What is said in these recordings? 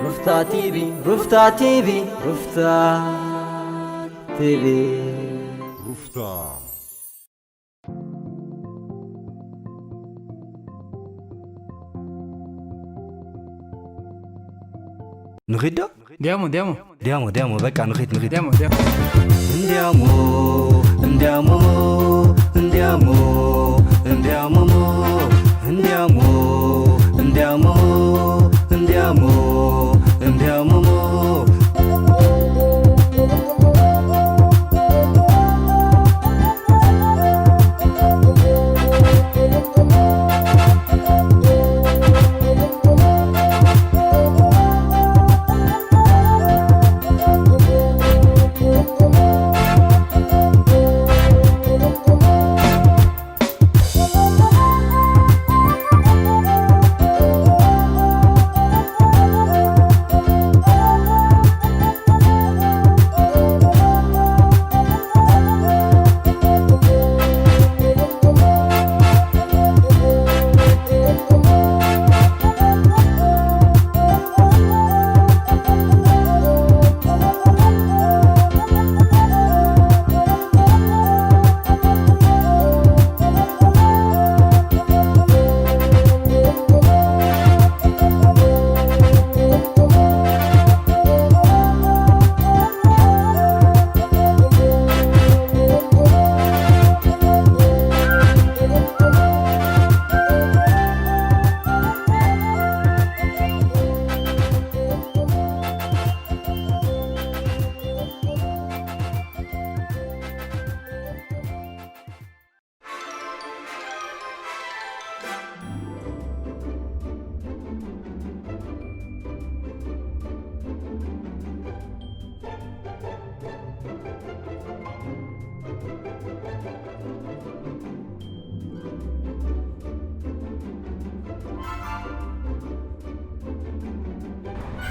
ሩፍታ ቲቪ፣ ሩፍታ ቲቪ፣ ሩፍታ ቲቪ። ሩፍታ። ንኺድ ዶ? ዲያሞ፣ ዲያሞ። ዲያሞ፣ ዲያሞ፣ በቃ ንኺድ፣ ንኺድ። ዲያሞ፣ ዲያሞ። እንዲያሞ፣ እንዲያሞ፣ እንዲያሞ፣ እንዲያሞ፣ እንዲያሞ፣ እንዲያሞ፣ እንዲያሞ፣ እንዲያሞ።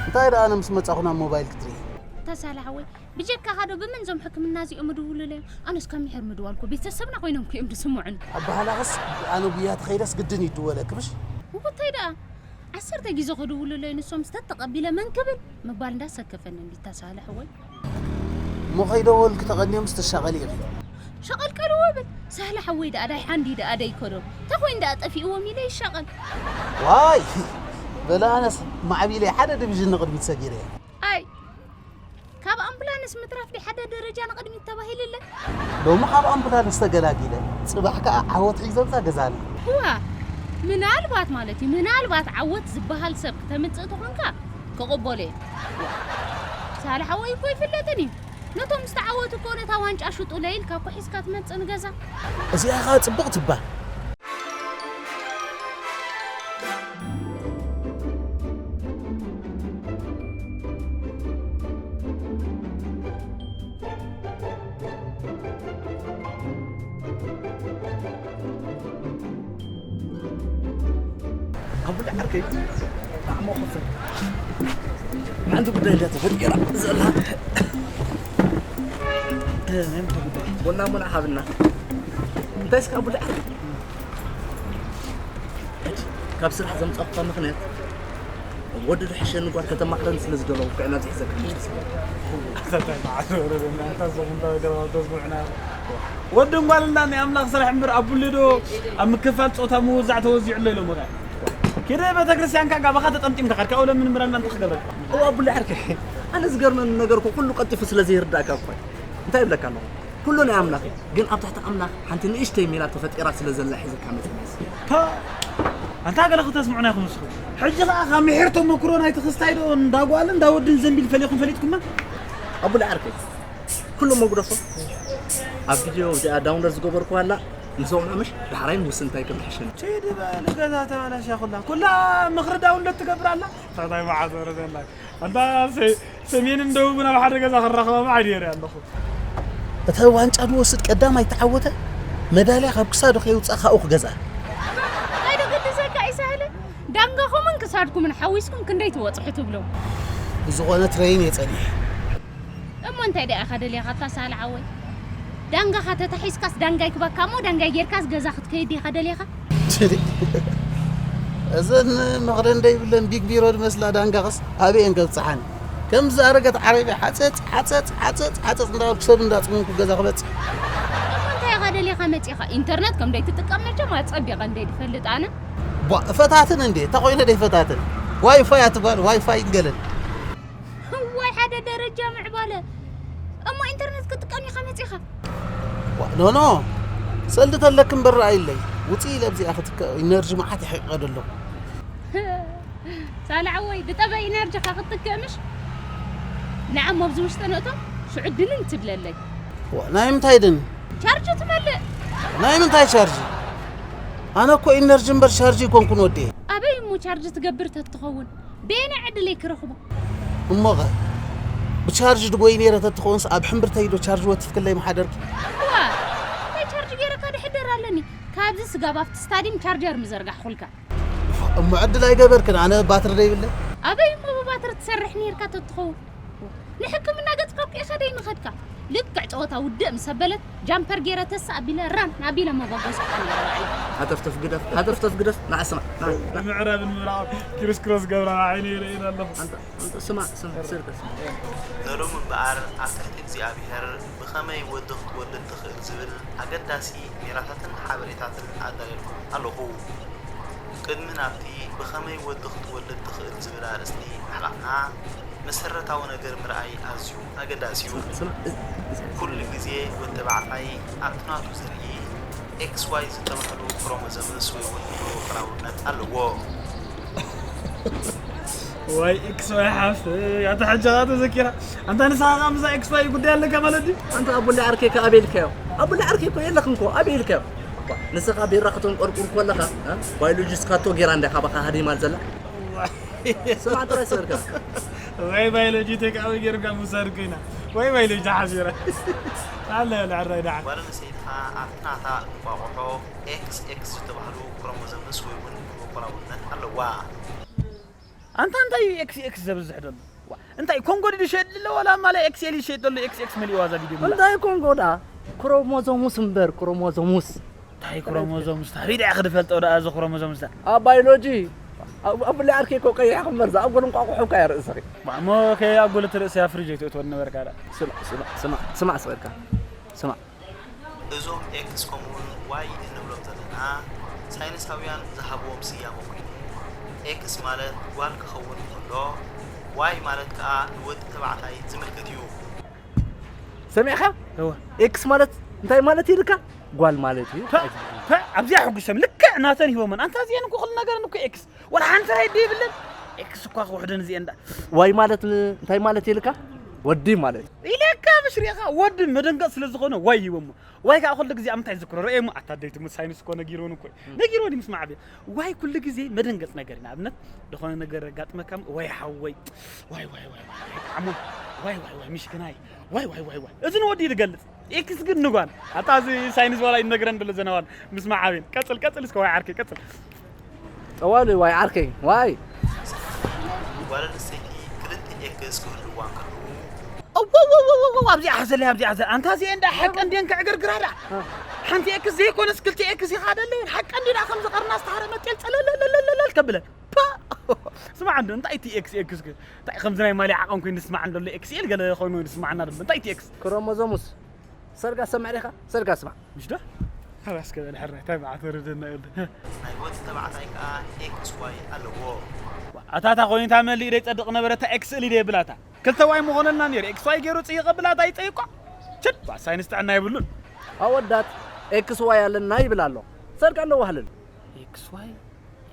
እንታይ ደኣ ኣነ ምስ መጻኹ ናብ ሞባይል ክትርኢ? ተሳለ ሓወይ፣ ብጀካኻ ዶ ብመን እዞም ሕክምና እዚኦም ምድውሉለይ? ኣነስ ካብ ምሒር ምድዋል እኮ ቤተሰብና ኮይኖም እኮ እዮም ዝስምዑኒ። ኣበሃላኸስ ኣነ ጉያ ተኸይደስ ግድን ይድወለኪ ምሽ? እወ፣ እንታይ ደኣ? ዓሰርተ ግዜ ክድውሉለይ ንሶምስ ተተቐቢለ መን ክብል ምባል እንዳሰከፈኒ እንዲ ተሳለ ሓወይ። እሞ ከይደወልኪ ተቐንዮምስ ትሻቐሊ ኢኺ። ሸቐልቀልዎ በል። ሳህለ ሓወይ ደኣ ዳይ ሓንዲ ደኣ ደይከዶ። እንታይ ኮይኑ ደኣ ጠፊእዎም ኢለ ይሻቐል። ዋይ! በለ ኣነስ ማዕቢለይ ሓደ ዲቪዥን ንቕድሚት ሰጊረ እየ። ኣይ፣ ካብ ኣምቡላንስ ምትራፍ ዲ ሓደ ደረጃ ንቕድሚት ተባሂሉለ። ሎሚ ካብ ኣምቡላንስ ተገላጊለ፣ ጽባሕ ከኣ ዓወት ሒዘ ኣብዛ ገዛና። እዋ፣ ምናልባት ማለት እዩ፣ ምናልባት ዓወት ዝበሃል ሰብ ክተምጽእ ተኾንካ ክቕበሎ እየ። ሳልሕ ሓወይ እኮ ይፍለጥን እዩ። ነቶም ዝተዓወቱ እኮ ነታ ዋንጫ ሽጡለይ ኢልካ እኮ ሒዝካ ትመጽእ ንገዛ። እዚኣ ኸኣ ጽብቕቲ እባ። ኣቡነ ዓርከይ፣ ጣዕሞ ክፍል ሓንቲ ጉዳይ እንዳ ተፈጢራ ዘላ። ቡና ሙና ሓብና። እንታይ እስከ ኣቡነ ዓርከይ? ካብ ስራሕ ዘምጻእኩካ ምኽንያት፣ ወዲ ዶ ሕሸኒ ጓል ከተማኽረኒ ስለ ዝደለኹ እኮ ኢና ዝሕዘካ። ኣታ እንታይ መዓት ወረደና፣ ኣታ እዞም እንታይ ገረባ ተስምዑና። ወድን ጓልን ናይ ኣምላኽ ስራሕ እምበር፣ ኣብ ብሉይ ዶ ኣብ ምክፋል ጾታ ምውዛዕ ተወዚዑ ኣሎ ኢሎምኻ። ኪደ ቤተክርስትያን ካጋ ባኻ ተጠምጢምካ ካድካ፣ ኣውለ ምን ምራና እንተኽገበልካ። እዋ፣ ብሉይ ዓርከይ፣ ኣነ ዝገርመኒ ነገር እኮ ኩሉ ቀልጢፉ ስለ ዘይርዳእካ እኮ እዩ። እንታይ ይብለካ ኣለኹ? ኩሉ ናይ ኣምላኽ እዩ። ግን ኣብ ትሕቲ ኣምላኽ ሓንቲ ንእሽተይ ሜላ ተፈጢራ ስለ ዘላ ሒዘካ መጺአ። ፓ! ኣንታ ገለ ክተስምዑና ኢኹም ንስኹም። ሕጂ ኸኣ ካብ ምሒር ተመክሮ ናይቲ ክስታይ ዶ እንዳ ጓልን እንዳ ወድን ዘንቢል ፈሊኹም ፈሊጥኩማ? ኣቡለ ዓርከይ፣ ኩሉ መጉደፎ ኣብ ቪድዮ እዚኣ ዳውንሎድ ዝገበርኩዋ ኣላ፣ ንሰምዖ ምሽ ዳሕራይ ንውስን እንታይ ከም ዝሕሸኒ። ቺ ድበል ገዛ ተባላሽያ ኩላ። ኩላ ምኽሪ ዳውንሎድ ትገብር ኣላ። እንታይ መዓት ወረ ዘላ። ኣንታ ሰ-፣ ሰሜንን ደቡብን ኣብ ሓደ ገዛ ክራኸቦም ዓይዲ የርኢ ኣለኹ። እታ ዋንጫ ዝወስድ ቀዳማይ ተዓወተ፣ መዳልያ ካብ ክሳዱ ከየውፅኣ ካብኡ ክገዝኣ። እንታይ ዶ ገድሰካ እዩ ሳህለ? ዳንጋኹምን ክሳድኩምን ሓዊስኩም ክንደይ ትወፅሑ ትብሉ? ብዝኾነ ትረይን እየ ፀኒሐ። እሞ እንታይ ደኣ ኢኻ ደሊኻ ኣታ ሳህለ ሓወይ? ዳንጋኻ ተታሒዝካስ ዳንጋይ ክበካ እሞ ዳንጋይ ጌርካስ ገዛ ክትከይድ ዲኻ ደሊኻ? እዘን መኽደን ዘይብለን ቢግ ቢሮ ዝመስላ ዳንጋቕስ ኣበይ እየን ከብጽሓኒ? ከምዚ ኣረገት ዓረብያ ሓጸጽ ሓጸጽ ሓጸጽ ሓጸጽ እንዳበልኩ ሰብ እንዳጽመምኩ ገዛ ክበጽሕ። እሞ እንታይ ኢኻ ደሊኻ መጺኻ? ኢንተርነት ከም ደይትጥቀም መቸም ኣጸቢቐ እንደ ድፈልጥ ኣነ። ቧ እፈታትን እንዴ? ተኾይነ ደይፈታትን? ዋይፋይ ኣትባል ዋይፋይ ይገለል። ዋይ ሓደ ደረጃ ምዕባለ። እሞ ኢንተርነት ክትጥቀም ኢኻ መጺኻ? ኖ ኖ፣ ሰልዲ ተለክ እምበር ረኣይለይ። ውፅኢ ኢለ ኣብዚኣ ክትከ ኢነርጂ መዓት ይሕቀድ ኣለኹ። ሳልዓወይ ብጠበ ኢነርጂኻ ክትከምሽ። ንዓም ኣብዚ ውሽጢ ነእቶ ሽዑ ድንን ትብለለይ። ናይ ምንታይ ድን? ቻርጅ ትመልእ። ናይ ምንታይ ቻርጅ? ኣነ እኮ ኢነርጂ እምበር ቻርጅ ይኮንኩን ወዲ። ኣበይ እሞ ቻርጅ ትገብር ተትኸውን? በየናይ ዕድለይ ክረኽቦ? እሞኸ ብቻርጅ ድጎይ ነይረ ተትኾንስ ኣብ ሕምብርተይ ዶ ቻርጅ ወቲፍክለይ ምሓደርኪ? ዋ እንታይ ቻርጅ ገይረካ ድሕደር ኣለኒ? ካብዚ ስጋብ ኣብቲ ስታዲም ቻርጀር ምዘርጋሕኹልካ። እሞ ዕድል ኣይገበርክን ኣነ ባትሪ ደይብለይ። ኣበይ እሞ ብባትሪ ትሰርሕ ነይርካ ተትኸውን? ንሕክምና ገጽካ እኮ ኢኻ ደይ ምኸድካ። ልክዕ ጸወታ ውድእ ምስ ኣበለት ጃምፐር ገይረ ተሳ ኣቢለ ራን ኣቢለ መበገስካ ነይረ ባዕለይ። ሃተፍተፍ ግደፍ ሃተፍተፍ ግደፍ ንዓ ስማዕ ንዓ ንዓ ምዕራብን ምብራቕ ክሪስክሮስ ገብራ ዓይነ ይርእየን ኣለኹ። ኣንተ ኣንተ ስማዕ ስማዕ ስርቀ ስማዕ ንሎሚ እምበኣር ኣብ ትሕቲ እግዚኣብሔር ብኸመይ ወዲ ክትወልድ ትኽእል ዝብል ኣገዳሲ ሜላታትን ሓበሬታትን ኣዳልየልኩም ኣለኹ። ቅድሚ ናብቲ ብኸመይ ወዲ ክትወልድ ትኽእል ዝብል ኣርእስቲ ምሕላፍና፣ መሰረታዊ ነገር ምርኣይ ኣዝዩ ኣገዳሲ እዩ። ኩሉ ግዜ ወዲ ተባዕታይ ኣብቲ ናቱ ዘርኢ ኤክስ ዋይ ዝተባህሉ ክሮሞዞምስ ወይ እውን መበቆላውነት ኣለዎ። ዋይ ኤክስ ዋይ ሓፍ ኣታ ሕጂ ኸኣ ተዘኪራ ኣንታ ንስኻ ኸኣ ምዛ ኤክስ ዋይ ጉዳይ ኣለካ ማለት ድዩ? ኣንታ ኣቦለ ዓርከይ ከ ኣበይ ኢልካዮ? ኣቦለ ዓርከይ እኮ የለኽን እኮ ኣበይ ኢልካዮ? ንስኻ ቢራ ከተንቆርቁር ከለኻ ባዮሎጂ ስካቶ ጌራ እንዳ ካባኻ ሃዲማ ዘላ ስማዕ ጥራይ ስበርካ ወይ ባዮሎጂ ቴክኣዊ ጌርካ ምውሳድ ኮይና ወይ ባዮሎጂ ሓሲራ ኣለ ልዕራይ ደሓን ጓል ኣንስተይቲ ከኣ ኣብቲ ናታ እንቋቑሖ ኤክስ ኤክስ ዝተባህሉ ክሮሞዞምስ ወይ እውን መበቆላውነት ኣለዋ። ኣንታ እንታይ እዩ ኤክስ ኤክስ ዘብዝሕ ዘሎ? ዋ፣ እንታይ ኮንጎ ድዩ ዝሸየጥ ዘሎ ዋላ ማለ ኤክስ ኤል ይሸየጥ ዘሎ? ኤክስ ኤክስ መሊእዋ እዛ ቪድዮ ምላ። እንታይ ኮንጎ ደኣ? ክሮሞዞሙስ እምበር ክሮሞዞሙስ። እንታይ ክሮሞዞምስ ታሪዳ ክድፈልጦ ደኣ እዚ ክሮሞዞምስ ደኣ? ኣብ ባዮሎጂ ኣብ ብላይ ዓርከይ እኮ ቀይሕ ክመርዛ ኣብ ጎል እንቋቑሖ እኮ እያ ርእስኺ። ዋ፣ እሞ ከይ ኣብ ጎል ትርእስያ ፍሪጅ ኣይትእትወን ነበርካ ደኣ። ስማዕ ስማዕ ስማዕ ስማዕ ስበልካ ስማዕ እዞም ኤክስ ከምኡውን ዋይ እንብሎም ዘለና ሳይንሳውያን ዝሃብዎም ስያመ ኮይኑ ኤክስ ማለት ጓል ክኸውን እንከሎ ዋይ ማለት ከኣ ንወዲ ተባዕታይ ዝምልክት እዩ። ሰሚዕኻ? እወ። ኤክስ ማለት እንታይ ማለት ኢልካ? ጓል ማለት እዩ። ፐ፣ ፐ፣ ኣብዚኣ ሕጉሶም ልክዕ ናተን ሂቦመን። ኣንታ እዚአን እኮ ኩሉ ነገረን እኮ ኤክስ። ወላ ሓንቲ ራይት ዘይብለን። ኤክስ እኳ ክውሕደን እዚአን ዳ። ዋይ ማለት ን- እንታይ ማለት ኢልካ? ወዲ ማለት እዩ። ኢለካ ምሽ ሪእኻ ወዲ መደንገጽ ስለ ዝኾነ ዋይ ሂቦሞ። ዋይ ከዓ ኩሉ ግዜ ኣብ ምንታይ ዝዝክሮ? ርእየሞ ኣታ ኣደይ ትሙት ሳይንስ እኮ ነጊርወን እኮ እዩ። ነጊርወን እዩ ምስ ማዕብያ። ዋይ ኩሉ ግዜ መደንገጽ ነገር እዩ። ንኣብነት ዝኾነ ነገር ኣጋጥመካ እሞ ዋይ ሓወይ ዋይ ዋይ ዋይ ዋይ ጣዕሞም ዋይ ዋይ ዋይ ምሽክናይ ዋይ ዋይ ዋይ ዋይ እዚ ንወዲ እዩ ዝገልጽ። ኤክስ ግን ንጓል ኣታ እዚ ሳይንስ ዋላ ይነግረን ደሎ ዘናዋል ምስ ማዓብን ቀጽል ቀጽል እስከ ዋይ ዓርከይ ቀጽል ጠዋሉ ዋይ ዓርከይ ዋይ ጓል ኣንስተይቲ ክልተ ኤክስ ክህልዋ እንከለዉ እወወወወወ ኣብዚኣ ሓዘለይ ኣብዚኣ ሓዘለይ ኣንታ እዚአ እንዳ ሓቂ እንዲን ክዕግርግራ ዳ ሓንቲ ኤክስ ዘይኮነስ ክልተ ኤክስ ኢኻ ደለየን ሓቂ እንዲ ዳ ከም ዝቐርና ዝተሃረመ ጤል ጸለለለለለል ከብለን ፓ ስማዕ እንዶ እንታይ እቲ ኤክስ ኤክስ ግን እንታይ ከምዚ ናይ ማልያ ዓቐን ኮይኑ ዝስማዕ እንደሎ ኤክስኤል ገለ ኮይኑ ዝስማዓና ደሎ እንታይ እቲ ኤክስ ክሮሞዞሙስ ሰርጋ ሰምዕ ዲኻ ሰርጋ ስማዕ ምሽ ዶ ኣባስከ በል ሕራይ እንታይ በዓት ወረደና ይብል ናይ ወዲ ተባዕታይ ከኣ ኤክስ ዋይ ኣለዎ ኣታታ ኮይንታ መሊእ ደይ ጸድቕ ነበረ እታ ኤክስኤል ደይ ብላታ ክልተ ዋይ ምኾነልና ነይሩ ኤክስ ዋይ ገይሩ ጽይቐ ብላታ ይጸይቋ ችድ ሳይንስ ጥዕና የብሉን ኣወዳት ኤክስ ዋይ ኣለና ይብል ኣሎ ሰርጋ ኣለዋህልን ኤክስ ዋይ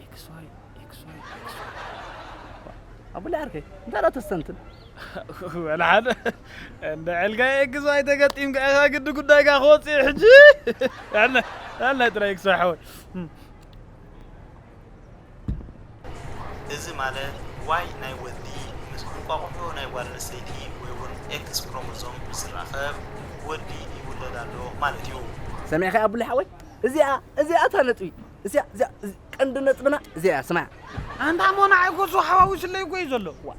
ኤክስ ዋይ ኤክስ ዋይ ኣቡላ ዓርከይ እንታይ ዳ ተስተንትን ወላ ሓደ እንደ ዕልጋ ኤክስ ዋይ ተገጢምካ ኢኻ ግዲ ጉዳይካ ክወፅእ ሕጂ ያለ ያለ ጥራይ ኤክስ ዋይ ሓወይ እዚ ማለት ዋይ ናይ ወዲ ምስ እንቋቑሖ ናይ ጓል ኣንስተይቲ ወይ እውን ኤክስ ክሮሞዞም ምስ ዝራኸብ ወዲ ይውለድ ኣሎ ማለት እዩ። ሰሚዕኻያ ኣቡለ ሓወይ? እዚኣ እዚኣ እታ ነጥቢ እዚኣ እዚኣ ቀንዲ ነጥብና እዚኣ እያ ስማዕ። ኣንታ እሞ ንዓይ እኮ እሱ ሓዋዊስለይ እኮ እዩ ዘሎ። ዋ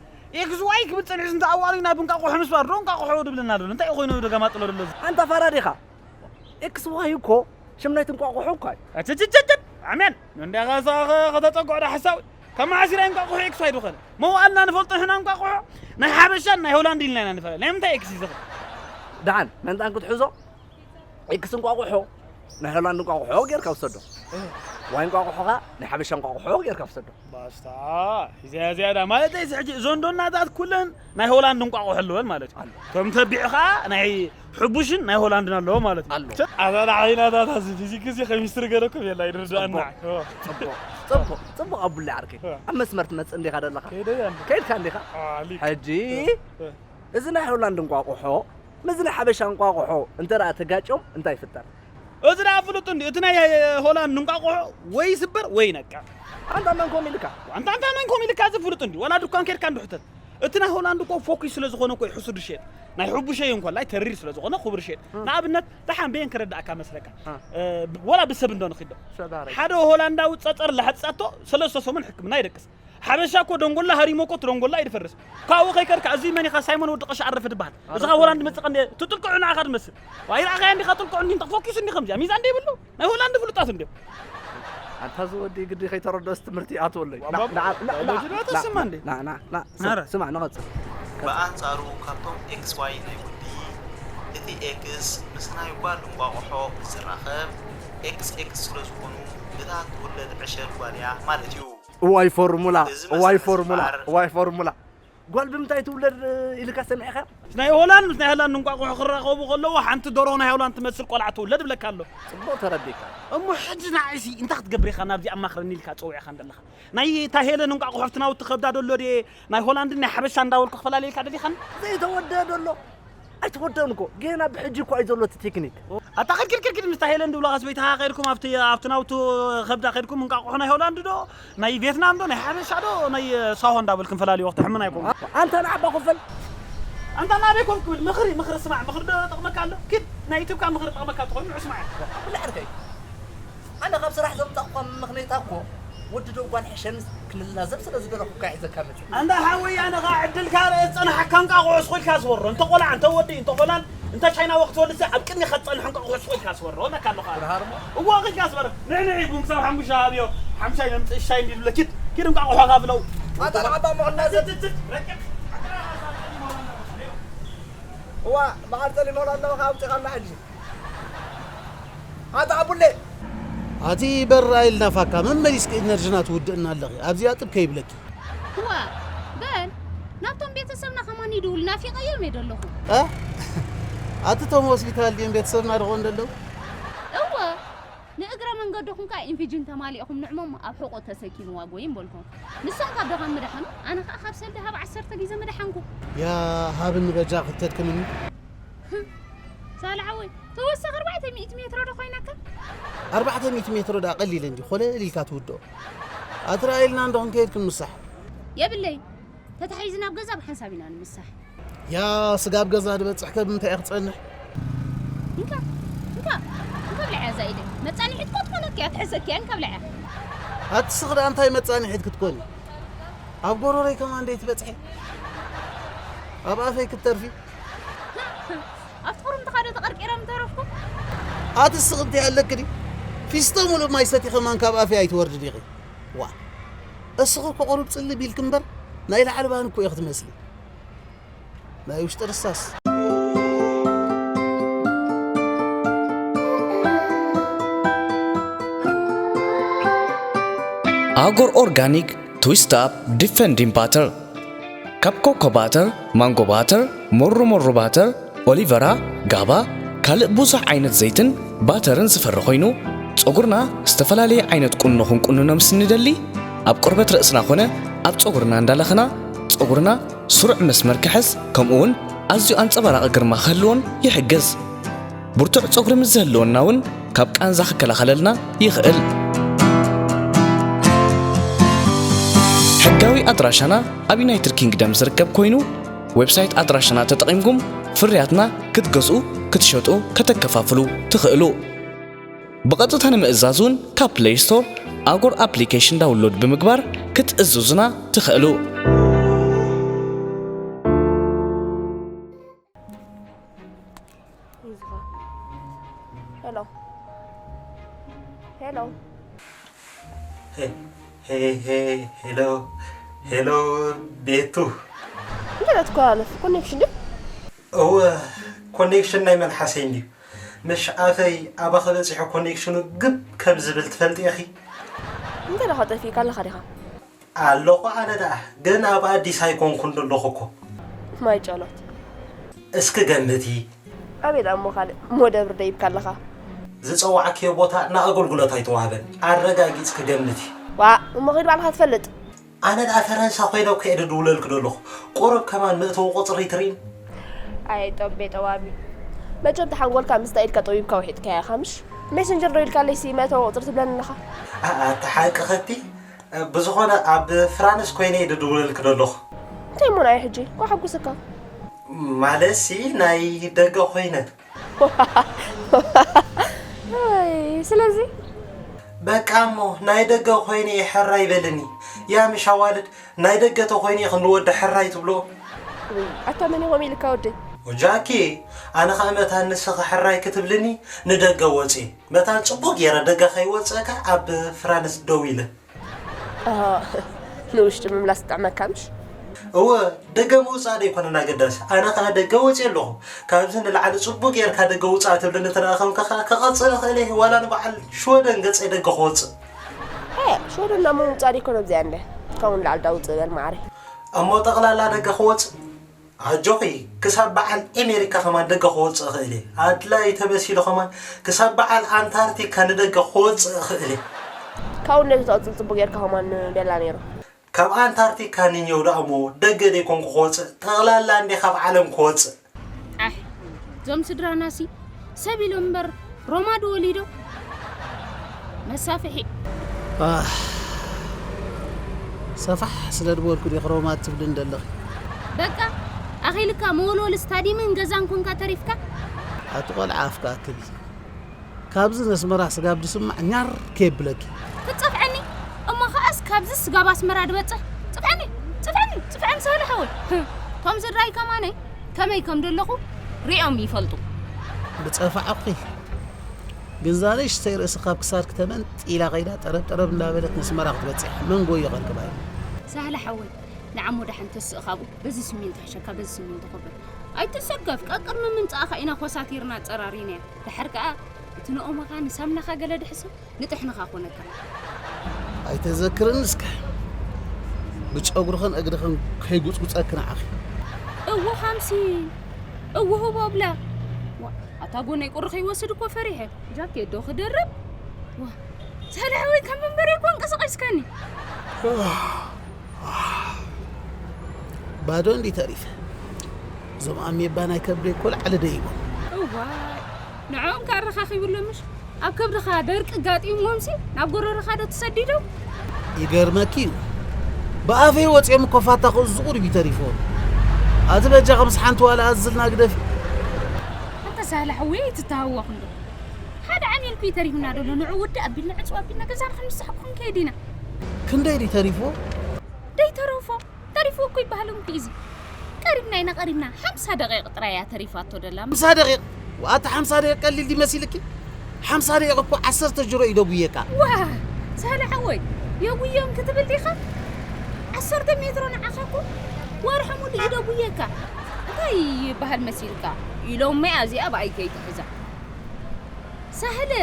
ኤክስ ዋይ ክብል ጸኒሑስ እንተ ኣዋሪና ብእንቃቑሖ ምስባር ዶ እንቃቑሖ ድብለና ዘሎ እንታይ ኮይኑ ደጋማጥሎ ዘሎ እዚ? ኣንታ ፋራ ዲኻ? ኤክስ ዋይ እኮ ሽም ናይቲ እንቋቑሖ እኳ እዩ። ኣቸቸቸቸ ኣሜን። እንዲያ ኸሳኸ ከተጸግዖ ዶ ሓሳዊ? ካብ መዓስ ኢላ እንቋቑሖ ኤክስ ዋይ ዶ ኸለ? መዋእልና ንፈልጦ ሕና እንቋቑሖ ናይ ሓበሻን ናይ ሆላንድ ኢልና ኢና ንፈለ። ናይ ምንታይ ኤክስ እዩ ዝኸ? ደሓን፣ መንጣን ክትሕዞ፣ ኤክስ እንቋቑሖ፣ ናይ ሆላንድ እንቋቑሖ ጌርካ ውሰዶ። ዋይ እንቋቑሖኻ ናይ ሓበሻ እንቋቑሖ ጌርካ ውሰዶ። ባስታ፣ እዚኣ፣ እዚኣ ዳ ማለተይ፣ እዚ ሕጂ እዞን ዶናታት ኩለን ናይ ሆላንድ እንቋቑሖ ኣለወን ማለት እዩ። ኣሎ። ከም ተቢዕኻ ናይ ሕቡሽን ናይ ሆላንድን ኣለዎ ማለት እዩ። ኣሎ። ኣታ ንዓይናታት፣ እዚ ፊዚክስ፣ ኬሚስትሪ ገለ እኮ የላ ይርድኣና። ጽቡቕ፣ ጽቡቕ፣ ጽቡቕ፣ ጽቡቕ ኣቡለ ዓርከይ። እ። ኣብ መስመር ትመጽእ እንዲኻ ደለኻ። ከይደ እያ እንዲ። ከይድካ እንዲኻ። አ፣ ሊክ። ሕጂ እ፣ እ። እዚ ናይ ሆላንድ እንቋቑሖ፣ ምስዚ ናይ ሓበሻ እንቋቑሖ እንተ ደኣ ተጋጭዮም እንታይ ይፍጠር? እዚ ደኣ ፍሉጥ እንዲ፣ እቲ ናይ ሆላንድ እንቋቑሖ ወይ ይስበር ወይ ይነቅዕ። ኣንታ መን ኮም ኢልካ? ኣንታ፣ ኣንታ መን ኮም ኢልካ? እዚ ፍሉጥ እንዲ፣ ዋላ ድኳን ኬድካ እንዶ ሕተት። እቲ ናይ ሆላንድ እኮ ፎኪስ ስለ ዝኾነ እኮ እዩ ሕሱር ዝሸየጥ። ናይ ሕቡሸ እዩ እንኮላይ ተሪር ስለ ዝኾነ ክቡር ይሸየጥ። እ። ንኣብነት፣ ደሓን በየን ክረዳእካ መስለካ? እ። እ፣ ብ-፣ ዋላ ብሰብ እንዶ ንኺዶ። ሰባረይ። ሓደ ሆላንዳዊ ጸጸር ለሐጻቶ ሰለስተ ሰሙን ሕክምና ይደቅስ። ሓበሻ እኮ ደንጎላ ሃሪሞ እኮ እቲ ደንጎላ እዩ ዝፈርስ። ካብኡ ከይከድካ፣ እዚ መን ኢኻ? ሳይሞን ወዲ ቀሻ ኣረፈ ትበሃል። እዚ ካብ ሆላንድ መጽእ ቀንዲ ትጥልቅዑ ንዓኻ ትመስል። ዋይ፣ ረኣኻያ እንዲኻ ጥልቅዑ እንዲ እንተ ፎኪስ እንዲ ከምዚኣ። ሚዛን ደይብሉ። ናይ ሆላንድ ፍሉጣት እንዲዮም። ኣንታ እዚ ወዲ ግዲ ከይተረድኦስ ትምህርቲ ይኣትወለይ። ና፣ ና፣ ና፣ ና፣ ባዮሎጂ ዶ ና፣ ተስማ እንዴ? ና፣ ና፣ ና፣ ስ-፣ ናረ። ስማዕ፣ ንቐጽል። ብኣንጻሩ ካብቶም ኤክስ ዋይ ናይ ወዲ፣ እቲ ኤክስ ምስ ናይ ጓል እንቋቑሖ ምስ ዝራኸብ፣ ኤክስ ኤክስ ስለ ዝኾኑ፣ እታ ትውለድ ዕሸል ጓል እያ ማለት እዩ። እዋይ ፎርሙላ፣ እዚ እዋይ መሰረት ፎርሙላ፣ እምበኣር እዋይ ፎርሙላ። ጓል ብምንታይ ትውለድ ኢልካ ሰሚዕካ? ምስ ናይ ሆላንድ፣ ምስ ናይ ሆላንድ እንቋቑሖ ክራኸቡ ከለዉ፣ ሓንቲ ደርሆ ናይ ሆላንድ ትመስል ቆልዓ ትውለድ እብለካ ኣሎ። ጽቡቕ ተረዲእካ። እሞ ሕጂ ንዓይሲ እንታይ ክትገብር ኢኻ ናብዚ ኣማኽረኒ ኢልካ ጸዊዕኻ እንደለኻ? ናይ እታ ሄለን እንቋቑሖ ኣብቲ ናውቲ ከብዳ ደሎ ድየ? ናይ ሆላንድን ናይ ሓበሻ እንዳበልኩ ክፈላልየልካ ደሊኻኒ? ዘይተወደአ ደሎ። ኣይተወደአን እኮ። ገና ብሕጂ እኮ እዩ ዘሎ እቲ ቴክኒክ። ኣታ ኪድ፣ ኪድ፣ ኪድ፣ ኪድ፣ ምስታ ሄለን ድብሎ ኻስ ቤትኻ ከይድኩም ኣብቲ፣ ኣብቲ ናውቲ ከብዳ ከይድኩም እንቋቑሖ ናይ ሆላንድ ዶ፣ ናይ ቬትናም ዶ፣ ናይ ሓበሻ ዶ፣ ናይ ሳሆ እንዳበልክን ፈላልዮ፣ ወቕቲ ሕምና ኣይኮንኩ። ኣንታ ንዓባ ኮፈል። ኣንታ ናበይ ኮፍ ክብል? ምኽሪ፣ ምኽሪ ስማዕ፣ ምኽሪ ዶ ጠቕመካ ኣሎ? ኪድ፣ ናይ ኢትዮጵያ ምኽሪ ጠቕመካ ተኾይኑ ንዑ ስማዕ። ብላዕ ርከይ። ኣነ ካብ ስራሕ ዘምጻእኳ ምኽንያታ እኮ ወዲ ዶ ጓል ሕሸን ክንላዘብ ስለ ዝደለኹ እኳ ሒዘካ መጽእ። ኣንዳ ሓወይ፣ ኣነ ኸዓ ዕድልካ ርእ ዝጸንሓካ እንቃቑሖ ስቕ ኢልካ ስበሮ። እንተ ቆልዓ፣ እንተ ወዲ፣ እንተ ኾላን፣ እንተ ቻይናዊ ክትወልድ ኣብ ቅድሚኻ ዝጸንሕ እንቃቑሖ ስቕ ኢልካ ስበሮ። እብለካ ኣለኹ ኣነ። ድሃር እሞ? እዎ፣ ኢልካ ስበር። ንዕ፣ ንዕ፣ ቡን ክሳብ ሓሙሽተ ኣብዮ፣ ሓምሻይ ነምጽእ ሻይ እንዲሉ ኪድ፣ ኪድ እንቃቑሖ ካብለው። ኣታ ንዓባ መቐና ዘ- ትት፣ ትት፣ ረቂቕ። እዋ፣ መዓር ጸሊም ኣለዎ፣ ካብ ውጽእ ካልና ሕጂ። ኣታ ኣቡሌ! ኣቲ በራ ኢልና ፋካ፣ መመሊስኪ ኢነርጅና ትውድእና ኣለኺ። ኣብዚኣ ጥብ ከይብለኪ። እዋ፣ በል፣ ናብቶም ቤተሰብና ከማን ይድውል፣ ናፊቐዮም እየ ደለኹ። እ? ኣቲ ቶም ሆስፒታል ድዮም ቤተሰብና ድኾን ደለዉ? እወ፣ ንእግረ መንገድኹም ከኣ ኢንፊጅን ተማሊእኹም ንዕሞም ኣብ ሕቖ ተሰኪምዋ ጎይም በልኩም። ንሶም ካብ ድኻም ምደሓኑ፣ ኣነ ከኣ ካብ ሰልዲ ሃብ ዓሰርተ ግዜ ምደሓንኩ። ያ ሃብኒ በጃ ክተድክምኒ። ሳልዓወይ፣ ተወሳኺ ኣርባዕተ ሚእቲ ሜትሮ ዶ ኮይነካ? ኣርባዕተ ሚእቲ ሜትሮ ደኣ ቀሊል እንዲ፣ ኮለል ኢልካ ትውድኦ። ኣትረኣይልና እንዶ ክንከይድ ክንምሳሕ። የብለይ፣ ተታሒዝና ኣብ ገዛ ብሓንሳብ ኢና ንምሳሕ። ያ ስጋብ ገዛ ዝበጽሕ ከብ ምንታይ እየ ክጸንሕ? እንካ፣ እንካ፣ እንካ ብልዕያ እዛ ኢደይ። መጻንሒት እኮ ትኾነኪ እያ፣ ትሕዘኪያ፣ እንካ ብልዕያ። ኣቲ ስኽ ደኣ እንታይ መጻንሒት ክትኮኒ? ኣብ ጎረረይ ከማን ደይ ትበጽሒ? ኣብ ኣፈይ ክትተርፊ? ኣብቲ ቁሩምትኻ ዶ ተቐርቂረ ምተረፍኩ? ኣቲ ስቕ እንታይ ኣለኪ ድዩ? ፊስቶ ሙሉእ ማይ ሰቲኺ ከማን ካብ ኣፈይ ኣይትወርዲ ዲኺ? ዋ፣ እስኺ እኮ ቁሩብ ጽልብ ኢልኪ እምበር ናይ ላዕሊ ባን እኮ ኢኺ ትመስሊ። ናይ ውሽጢ ርሳስ። ኣጎር ኦርጋኒክ ትዊስት ኣፕ ዲፈንዲንግ ባተር። ካብ ኮኮ ባተር፣ ማንጎ ባተር፣ ሞሩ ሞሩ ባተር፣ ኦሊቨራ፣ ጋባ፣ ካልእ ብዙሕ ዓይነት ዘይትን ባተርን ዝፈሪ ኮይኑ፣ ጸጉርና ዝተፈላለየ ዓይነት ቁኖ ክንቁንኖ ምስ እንደሊ፣ ኣብ ቆርበት ርእስና ኾነ ኣብ ጸጉርና እንዳለኸና፣ ጸጉርና ስሩዕ መስመር ክሕዝ፣ ከምኡ እውን ኣዝዩ ኣንጸባራቒ ግርማ ክህልዎን ይሕግዝ። ብርቱዕ ጸጉሪ ምስ ዝህልወና እውን ካብ ቃንዛ ክከላኸለልና ይኽእል። ሕጋዊ ኣድራሻና ኣብ ዩናይትድ ኪንግደም ዝርከብ ኮይኑ፣ ዌብሳይት ኣድራሻና ተጠቒምኩም ፍርያትና ክትገዝኡ፣ ክትሸጡ፣ ከተከፋፍሉ ትኽእሉ። ብቐጥታ ንምእዛዝ እውን ካብ ፕለይ ስቶር ኣጎር ኣፕሊኬሽን ዳውንሎድ ብምግባር ክትእዝዙና ትኽእሉ። ሄሎ፣ ሄሎ። ሄ ሄ ሄ ሄሎ ሄሎ ቤቱ። እንታይ ዳ ትኮላለፍ ኮኔክሽን ድዩ? እወ፣ ኮኔክሽን ናይ መልሓሰይ እንድዩ። ምሽ ኣፈይ ኣባኺ በጺሑ ኮኔክሽኑ ግብ ከም ዝብል ትፈልጢ ኢኺ። እንታይ ዳኻ ጠፊእካ ኣለኻ ዲኻ? ኣለኹ ኣነ ደኣ፣ ግን ኣብ ኣዲስ ኣይኮንኩን ዘለኹ እኮ። ማይ ጨሎት። እስኪ ገምቲ። ኣበይ ደኣ እሞ ካልእ እሞ ደብሪ ደይብካ ኣለኻ? ዝጸዋዕክዮ ቦታ ንኣገልግሎት ኣይተዋህበን። ኣረጋጊጽኪ ገምቲ። ዋእ እሞ ኺድ ባዕልኻ ትፈልጥ። ኣነ ደኣ ፈረንሳ ኮይነ እኮ እየ ድድውለልኪ ዘለኹ። ቁሩብ ከማን መእተዊ ቁጽሪ ትርእይን። ኣይ ጦቤ ጠዋቢ። መቸም ተሓንጎልካ ምስታ ኢድካ ጠዊብካ ውሒጥካያ ኢኻ ምሽ? ሜሰንጀር ዶ ኢልካለይሲ መእተዊ ቁጽሪ ትብለኒ ኣለኻ? ኣታ ሓቂ ኸቲ ብዝኾነ ኣብ ፍራንስ ኮይነ እየ ድድውለልኪ ዘለኹ። እንታይ እሞ ንዓይ ሕጂ ኳ ሓጉስካ። ማለትሲ ናይ ደገ ኮይነ። ኣይ ስለዚ በቃ እሞ ናይ ደገ ኮይነ እየ ሕራይ በልኒ። ያ ምሽ ኣዋልድ ናይ ደገ ተኮይኑ ኢኺ ንወዲ ሕራይ ትብሎ። ውይ ኣታ መን ኢኹም ኢልካ ወደይ? ጃኪ ኣነ ኸኣ መታን ንስኺ ሕራይ ክትብልኒ ንደገ ወጽየ። መታን ጽቡቕ ገይረ ደገ ከይወጸካ ኣብ ፍራንስ ደው ኢለ። ኣሃ ንውሽጢ ምምላስ ትጥዕመካ ምሽ? እወ ደገ ምውጻእ ደይኮነን ኣገዳሲ። ኣነ ኸኣ ደገ ወጽየ ኣለኹ። ካብዚ ንላዕሊ ጽቡቕ ጌርካ ደገ ውጻእ ትብልኒ እንተ ደኣ ኸምካ ኸኣ ክቐጽል እኽእል እየ። ዋላ ንበዓል ሽወደን ገጸይ ደገ ክወጽእ። እ ሽወደን ናብ ምውጻእ ደይኮነ ኣብዚኣ እንደ ካብኡ ንላዕሊ ዳ ውጽእ በል ማዕረይ። እሞ ጠቕላላ ደገ ክወጽእ? ኣጆኺ ክሳብ በዓል ኤሜሪካ ኸማን ደገ ክወጽእ እኽእል እየ። ኣድላዪ ተመሲሉ ኸማን ክሳብ በዓል ኣንታርቲካ ንደገ ክወጽእ እኽእል እየ። ካብኡ ነዚ ትቕጽል ጽቡቕ ጌርካ ከማን ምበላ ነይሩ። ካብ ኣንታርቲካ ንኔው ደኣ እሞ ደገ ደይኮንኩ ክወጽእ፣ ጠቕላላ እንዴ ካብ ዓለም ክወጽእ። ኣሕ እዞም ስድራናሲ ሰብ ኢሎም እምበር ሮማ ዶ ወሊዶም? መሳፍሒ። ኣሕ ሰፋሕ ስለ ድበልኩ ዲኺ ሮማ ትብልኒ ዘለኺ? በቃ ኣኺልካ መወልወሊ ስታዲምን ገዛን ኮንካ ተሪፍካ። ኣቲ ቆልዓ ኣፍካ ኣክቢ። ካብዚ ነስመራ ስጋብ ድስማዕ ኛር ከየብለኪ። ክትጸፍዐኒ እሞ ኸኣስ ካብዚ ስጋብ ኣስመራ ድበጽሕ ጽፍዐኒ ጽፍዐኒ ጽፍዐኒ ሳህለ ሓወይ ቶም ስድራይ ከማነይ ከመይ ከም ደለኹ ሪኦም ይፈልጡ። ብጸፋዕኩኺ ግን እዛ ንእሽተይ ርእሲ ካብ ክሳድኪ ተመንጢላ ከይዳ ጠረብ ጠረብ እንዳበለት ነስመራ ክትበጽሕ መንጎ ይቐልቅባ እዩ። ሳህለ ሓወይ ንዓሞ ደሓን ተስእ ካብኡ በዚ ስሚንቶ ሕሸካ በዚ ስሚንቶ ኮበል ኣይትሰከፍ ቀቅድሚ ምምጻእኻ ኢና ኮሳቲርና ጸራሪናያ ድሓር ከኣ እቲ ንኦሞኻ ንሳምናኻ ገለ ድሕሰብ ንጥሕንኻ ኮነካ። ኣይተዘክርኒ እስከ ብጨጉርኽን እግርኽን ከይጉጽጉጸኪ ንዓኺ። እወ ሓምሲ እወ ህቦብላ ኣታ ጎነይ ቁሪ ከይወስድ እኮ ፈሪሐ ጃኬት ዶ ክደርብ ዋ ሳልሕ ወይ ከም መንበሪ እኮ እንቀሳቀስካኒ ባዶ እንዲ ተሪፈ እዞም ኣሜባ ናይ ከብደይ እኮ ላዕሊ ደይቦም እዋይ ንዕኦም ከኣረኻኺብሎምሽ ኣብ ከብድኻ ደርቂ ጋጢምዎምሲ ናብ ጎረርኻ ዶ ትሰዲዶም ይገርመኪ እዩ ብኣፈይ ወፂኦም እኮ ፋታ ክእዝዙ ቁሩብ እዩ ተሪፎም ኣቲ በጃ ከምስ ሓንቲ ዋላ ኣዝልና ግደፊ ኣንተ ሳህላ ሕውየ ኣይትተሃወኽ እንዶ ሓደ ዓሚልኩ እዩ ተሪፍና ደሎ ንዑ ውዲ ኣቢልና ዕፅው ኣቢልና ገዛና ክንምሳሕ ክንከይድ ኢና ክንደይ ድዩ ተሪፍዎ ደይተረፎ ተሪፍዎ እኮ ይበሃል እንኩ እዚ ቀሪብና ኢና ቀሪብና ሓምሳ ደቂቕ ጥራይ እያ ተሪፋቶ ደላ ሓምሳ ደቂቕ ዋታ ሓምሳ ደቂቕ ቀሊል ድዩ መሲልኪ ሓምሳ ደቂቕ እኮ ዓሰርተ ጅሮ እዩ ደጉየካ ዋ ሳህለ ሓወይ የጉዮም ክትብል ዲኻ ዓሰርተ ሜትሮ ንዓኻ እኮ ወርሒ ሙሉእ እዩ ደጉየካ እንታይ ይበሃል መሲልካ ኢሎመያ እዚኣ ብኣይ ከይትሕዛ ሳህለ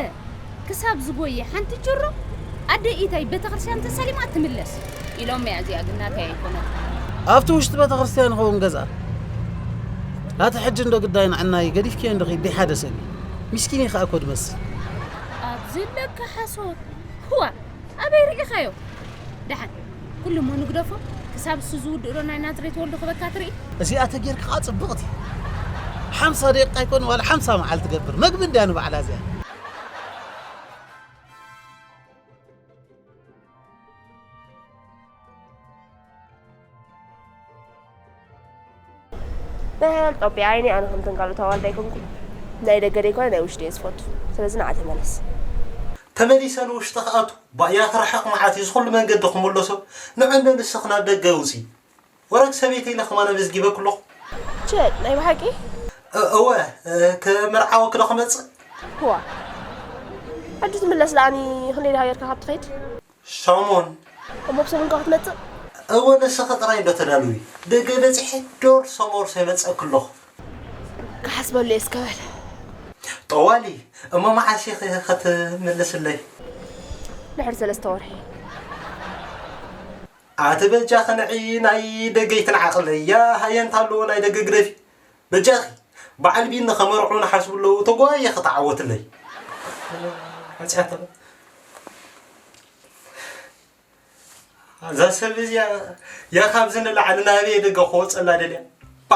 ክሳብ ዝጎየ ሓንቲ ጅሮ ኣደይ ኢታይ ቤተክርስትያን ተሳሊማ ትምለስ ኢሎመያ እዚኣ ግን ናተይ ኣይኮነትን ኣብቲ ውሽጢ ቤተክርስትያን ይኸውን ገዝኣ ኣቲ ሕጂ እንዶ ግዳይ ንዕናይ ገዲፍክዮ እንድኺ ዲ ሓደ ሰብ ሚስኪን ኢኻ እኮ ድመስል ኣብዚ ኣለካ ሓሶት ህዋ ኣበይ ርኢኻዮ ደሓን ኩሉ እሞ ንግደፎ ክሳብ እሱ ዝውድእ ዶ ናይ ናዝሬት ወልዱ ክበካ ትርኢ እዚኣ ተጌርካ ከዓ ፅብቕቲ ሓምሳ ደቂቃ ኣይኮን ዋላ ሓምሳ መዓል ትገብር መግቢ እንድያ ንባዕላ እዚኣ ናይ ሓላል ጦቢ ዓይኒ ኣነ ከምተን ካልኦት ኣዋልድ ኣይኮንኩን ናይ ደገ ደይኮነ ናይ ውሽጢ እየ ዝፈቱ ስለዚ ንዓ ተመለስ ተመሊሰ ንውሽጢ ክኣቱ ባእያ ክርሕቕ መዓት እዩ ዝኹሉ መንገዲ ክምለሶ ንዕንዶ ንስኺ ናብ ደገ ውፂ ወረግ ሰበይተይ ኢለ ከማን ኣመዝጊበኪ ኣለኹ። ቸ ናይ ብሓቂ? እወ ክምርዓወኪ ዶ ክመጽእ? እዋ ሕጂ ትምለስ ደኣኒ ክንደይ ድሃ ጌርካ ካብ ትኸይድ? ሰሙን። እሞ ብሰሙን ካብ ክትመጽእ? እወ፣ ንስኺ ጥራይ እንዶ ተዳልዊ። ደገ በጺሐ ዶር ሰሞር ሰይመጸእክ ኣለኹ። ክሓስበሉ እየ እስከ በል። ጠዋሊ፣ እሞ መዓስ ኢኺ ክትምልስለይ? ድሕሪ ሰለስተ ወርሒ። ኣቲ በጃኺ ንዒ ናይ ደገ ይትንዓቕለይ። ያ ሃየ እንታለዎ ናይ ደገ ግደፊ። በጃኺ፣ በዓል ቢኒ ከመርዑ ንሓስቡ ኣለዉ፣ ተጓየ ክትዓወትለይ። ሓጺኣት እዛ ሰብ እዚኣ ያ ካብዚ ንላዕሊ ናበይ ደገ ክወፀላ ደልያ። ባ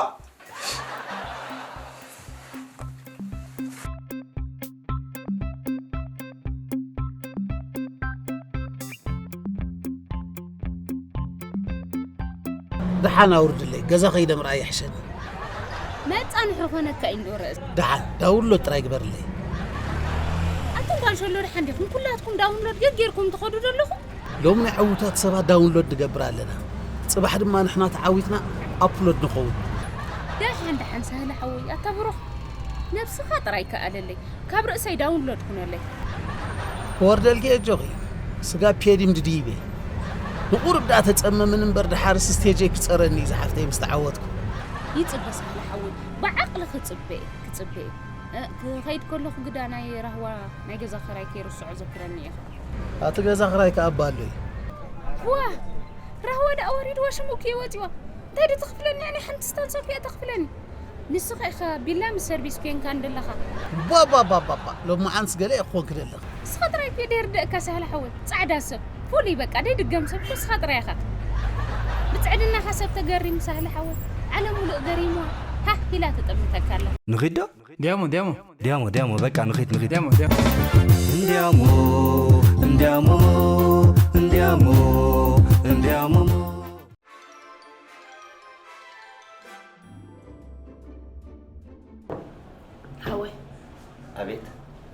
ደሓን ኣውርድለይ፣ ገዛ ከይደ ምርኣይ ይሕሸኒ። መጻንሒ ኾነካ ኢንዶ ርእስ። ደሓን ዳውንሎድ ጥራይ ግበርለይ። ኣንቱም ጓል ሸሎ ደሓን ዲኹም? ኩላትኩም ዳውንሎድ ገጌርኩም ትኸዱ ዘለኹም? ሎሚ ናይ ዕዉታት ሰባት ዳውንሎድ ንገብር ኣለና። ጽባሕ ድማ ንሕና ተዓዊትና ኣፕሎድ ንኸውን። ደሓን ደሓን ሳህለ ሓወይ ኣታ ብሩኽ ነብስኻ ጥራይ ከኣለለይ ካብ ርእሰይ ዳውንሎድ ኩነለይ። ክወርደልኪ እየ ኣጆኺ። ስጋ ፔዲም ድድይብ እየ። ንቑሩብ ደኣ ተጸመምን እምበር ደሓርስ ስቴጀይ ክጸረኒ እዩ ዝሓፍተይ ምስ ተዓወትኩ። ይጽበ ሳህለ ሓወይ ብዓቕሊ ክጽበ እየ ክጽበ እየ። እ፣ ክኸይድ ከለኹ ግዳ ናይ ራህዋ ናይ ገዛ ኸራይ ከይርስዖ ዘክረኒ ኢኻ። ኣቲ ገዛ ኽራይ ከኣ እባ ኣሎ እዩ። ዋ ራህዋ ደኣ ወሪድዋ ሽሙ እኮ እዩ ወጺዋ። እንታይ ዶ ተኽፍለኒ ኣነ ሓንቲ ስታን ሶፊያ ተኽፍለኒ። ንስኻ ኢኻ ቢላ ምስ ሰርቪስ ኮንካ እንደለኻ። ባባባባባ ሎማዓንስ ገለ እየ ክኾንክ ደለኻ። ንስኻ ጥራይ እኮ ደርደእካ ሳህለ ሓወይ ጻዕዳ ሰብ ፍሉይ በቃ ደይድገም ሰብ እኮ ንስኻ ጥራይ ኢኻ። ብጽዕድናኻ ሰብ ተገሪሙ ሳህለ ሓወይ ዓለም ሙሉእ ገሪምዋ ሃህ ኢላ ተጠምተካ ኣላ። ንኺድ ዶ? ዲያሞ ዲያሞ ዲያሞ ዲያሞ በቃ ንኺድ ንኺድ ዲያሞ ዲያሞ እንዲያሞ እንዲያሞ እንዲያሞ እንዲያሞ ሓወይ ኣቤት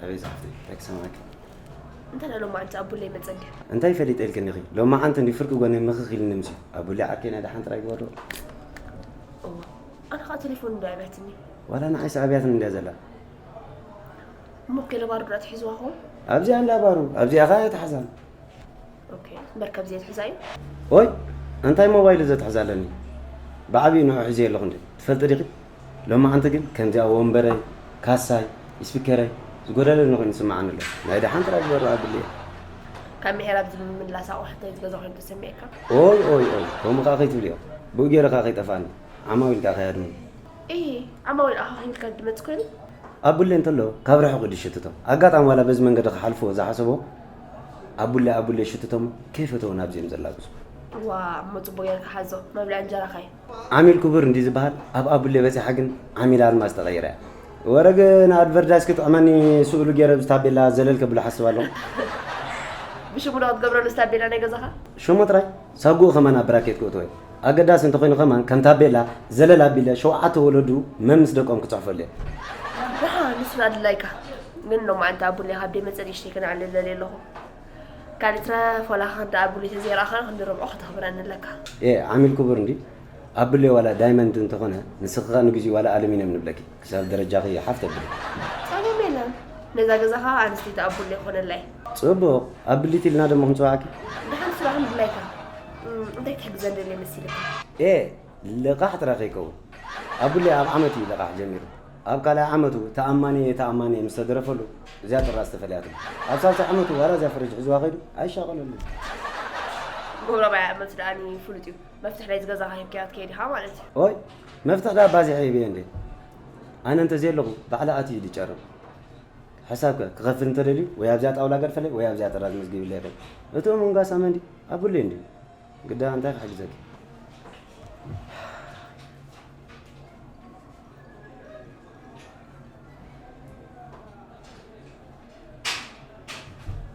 ኣቤት ዝሓፍተይ እንታይ ክሰማዕኪ እንታይ ዳ ሎማዓንቲ ኣቡለይ መጸ እንድዩ እንታይ ፈሊጠ ኢልክኒ ኢኺ ሎማዓንቲ እንዲ ፍርቂ ጎነይ ምኽኽ ኢልኒ ምስዩ ኣቡለይ ዓርከይ ናይ ደሓን ጥራይ ግበሮ እዋ ኣነ ኸዓ ቴሌፎን እንዶ ኣብያትኒ ዋላ ንዓይስ ኣብያትኒ እንድያ ዘላ እሞ ከለ ባርዶ ኣትሒዝዋ ኹም ኣብዚኣ እንዳ ባሩ ኣብዚኣ ኸዓ እያ ትሓዛን ኦኬ እምበር ካብዚ የትሕዛ እዩ ኦይ እንታይ ሞባይል እዩ ዘትሕዝ ኣለኒ ብዓብዩ ንዑ ሒዘ ኣለኹ እንዴ ትፈልጢ ዲኺ ሎማዓንቲ ግን ከምዚኣ ወንበረይ ካሳይ ስፒከረይ ዝጎደለኒ ኮይኑ ዝስምዓኒ ኣሎ ናይ ደሓን ጥራይ ግበሩ ኣብልየ ካብ ምሕራብ ዝብል ምምላስ ኣቑሑ እንታይ ዝገዛ ኮይኑ ተሰሚዕካ ኦይ ኦይ ኦይ ከምኡ ከዓ ከይትብልዮ ብኡ ገይረ ከዓ ከይጠፍኣኒ ዓማዊል ከዓ ከይሃድሙኒ እሂ ዓማዊል ኣኻኺብካ ድመጽእ ኮይኑ ኣቡሌ እንተሎ ካብ ርሑቕ ድዩ ዝሽትቶም? ኣጋጣሚ ዋላ በዚ መንገዲ ክሓልፍዎ ዝሓሰቦ ኣቡሌ ኣቡሌ ይሽትቶም ከይፈተዎ ናብዚ እዮም ዘላግጹ። ዋእ እሞ ጽቡቕ ጌርካ ሓዞ መብልዒ እንጀራኻ እዩ። ዓሚል ክቡር እንድዩ ዝበሃል ኣብ ኣቡሌ በጺሓ ግን ዓሚል ኣልማዝ ተቐይራ እያ። ወረ ግን ኣድቨርዳይዝ ክጥዕመኒ ስእሉ ጌረ ኣብዚ ታቤላ ዘለል ከብሎ ሓስብ ኣለኹ። ብሽሙ ዶ ክትገብረሉስ ታቤላ ናይ ገዛኻ? ሽሙ ጥራይ ሳጉኡ ከማን ኣብ ብራኬት ክእትዎ እዩ። ኣገዳሲ እንተኾይኑ ከማን ከም ታቤላ ዘለል ኣቢለ ሸውዓተ ወለዱ መን ምስ ደቆም ክጽሕፈሉ እየ። ደሓ ንሱ ኣድላይካ ግን ሎማዓንቲ ኣቡለይ ካብ ደይ መጸ ንእሽተይ ክነዕልል ደልየ ኣለኹ። ካልእ ትረፍ ዋላ ከ እንዳ ኣቡለይ ተዘይረኣኻና ክንዲ ርብዑ ከተኽብረኒ ኣለካ። ኤእ ዓሚል ክቡር እንድዩ። ኣቡለይ ዋላ ዳይመንድ እንተኾነ ንስኺ ከኣ ንግዚኡ ዋላ ኣሉሚንየም ንብለኪ። ክሳብ ደረጃኺ ሓፍ ተብሊ። ጸገም የለን። ነዛ ገዛ ከኣ ኣንስተይቲ ኣቡለይ ኮነላ እየ። ጽቡቕ ኣብሊት ኢልና ደሞ ክንጽውዓኪ። ደሓን ስራሕን ድላይካ እንታይ ክትሕግዘን ደልየ መሲልካ? ኤ ልቓሕ ጥራይ ከይከውን። ኣቡለይ ኣብ ዓመት እዩ ልቓሕ ጀሚሩ። ኣብ ካልኣይ ዓመቱ ተኣማኒ እየ ተኣማኒ እየ ምስ ተደረፈሉ እዚኣ ጥራዝ ተፈልያትሉ። ኣብ ሳልሳይ ዓመቱ ዋላ እዚኣ ፍርጅ ሒዝዋ ከይዱ ኣይሻቐለሉን። ጎረባይ ዓመት ደኣኒ ፍሉጥ እዩ። መፍትሕ ናይዚ ገዛኻ ሂብካዮ ክትከይድ ኢኻ ማለት እዩ። ኦይ መፍትሕ ደኣ ኣባዚሐ ሂበዮ እንድየ። ኣነ እንተዘየለኹ ባዕሉ ኣትዩ እዩ ዝጨርም። ሕሳብ ከ ክኸፍል እንተደልዩ ወይ ኣብዚኣ ጣውላ ገድፈለይ ወይ ኣብዚኣ ጥራዝ መዝጊብለይ ይኽእል። እቲ እሙን ጋሳ መን ድዩ? ኣቡለይ እንድዩ። ግዳ እንታይ ክሕግዘኪ?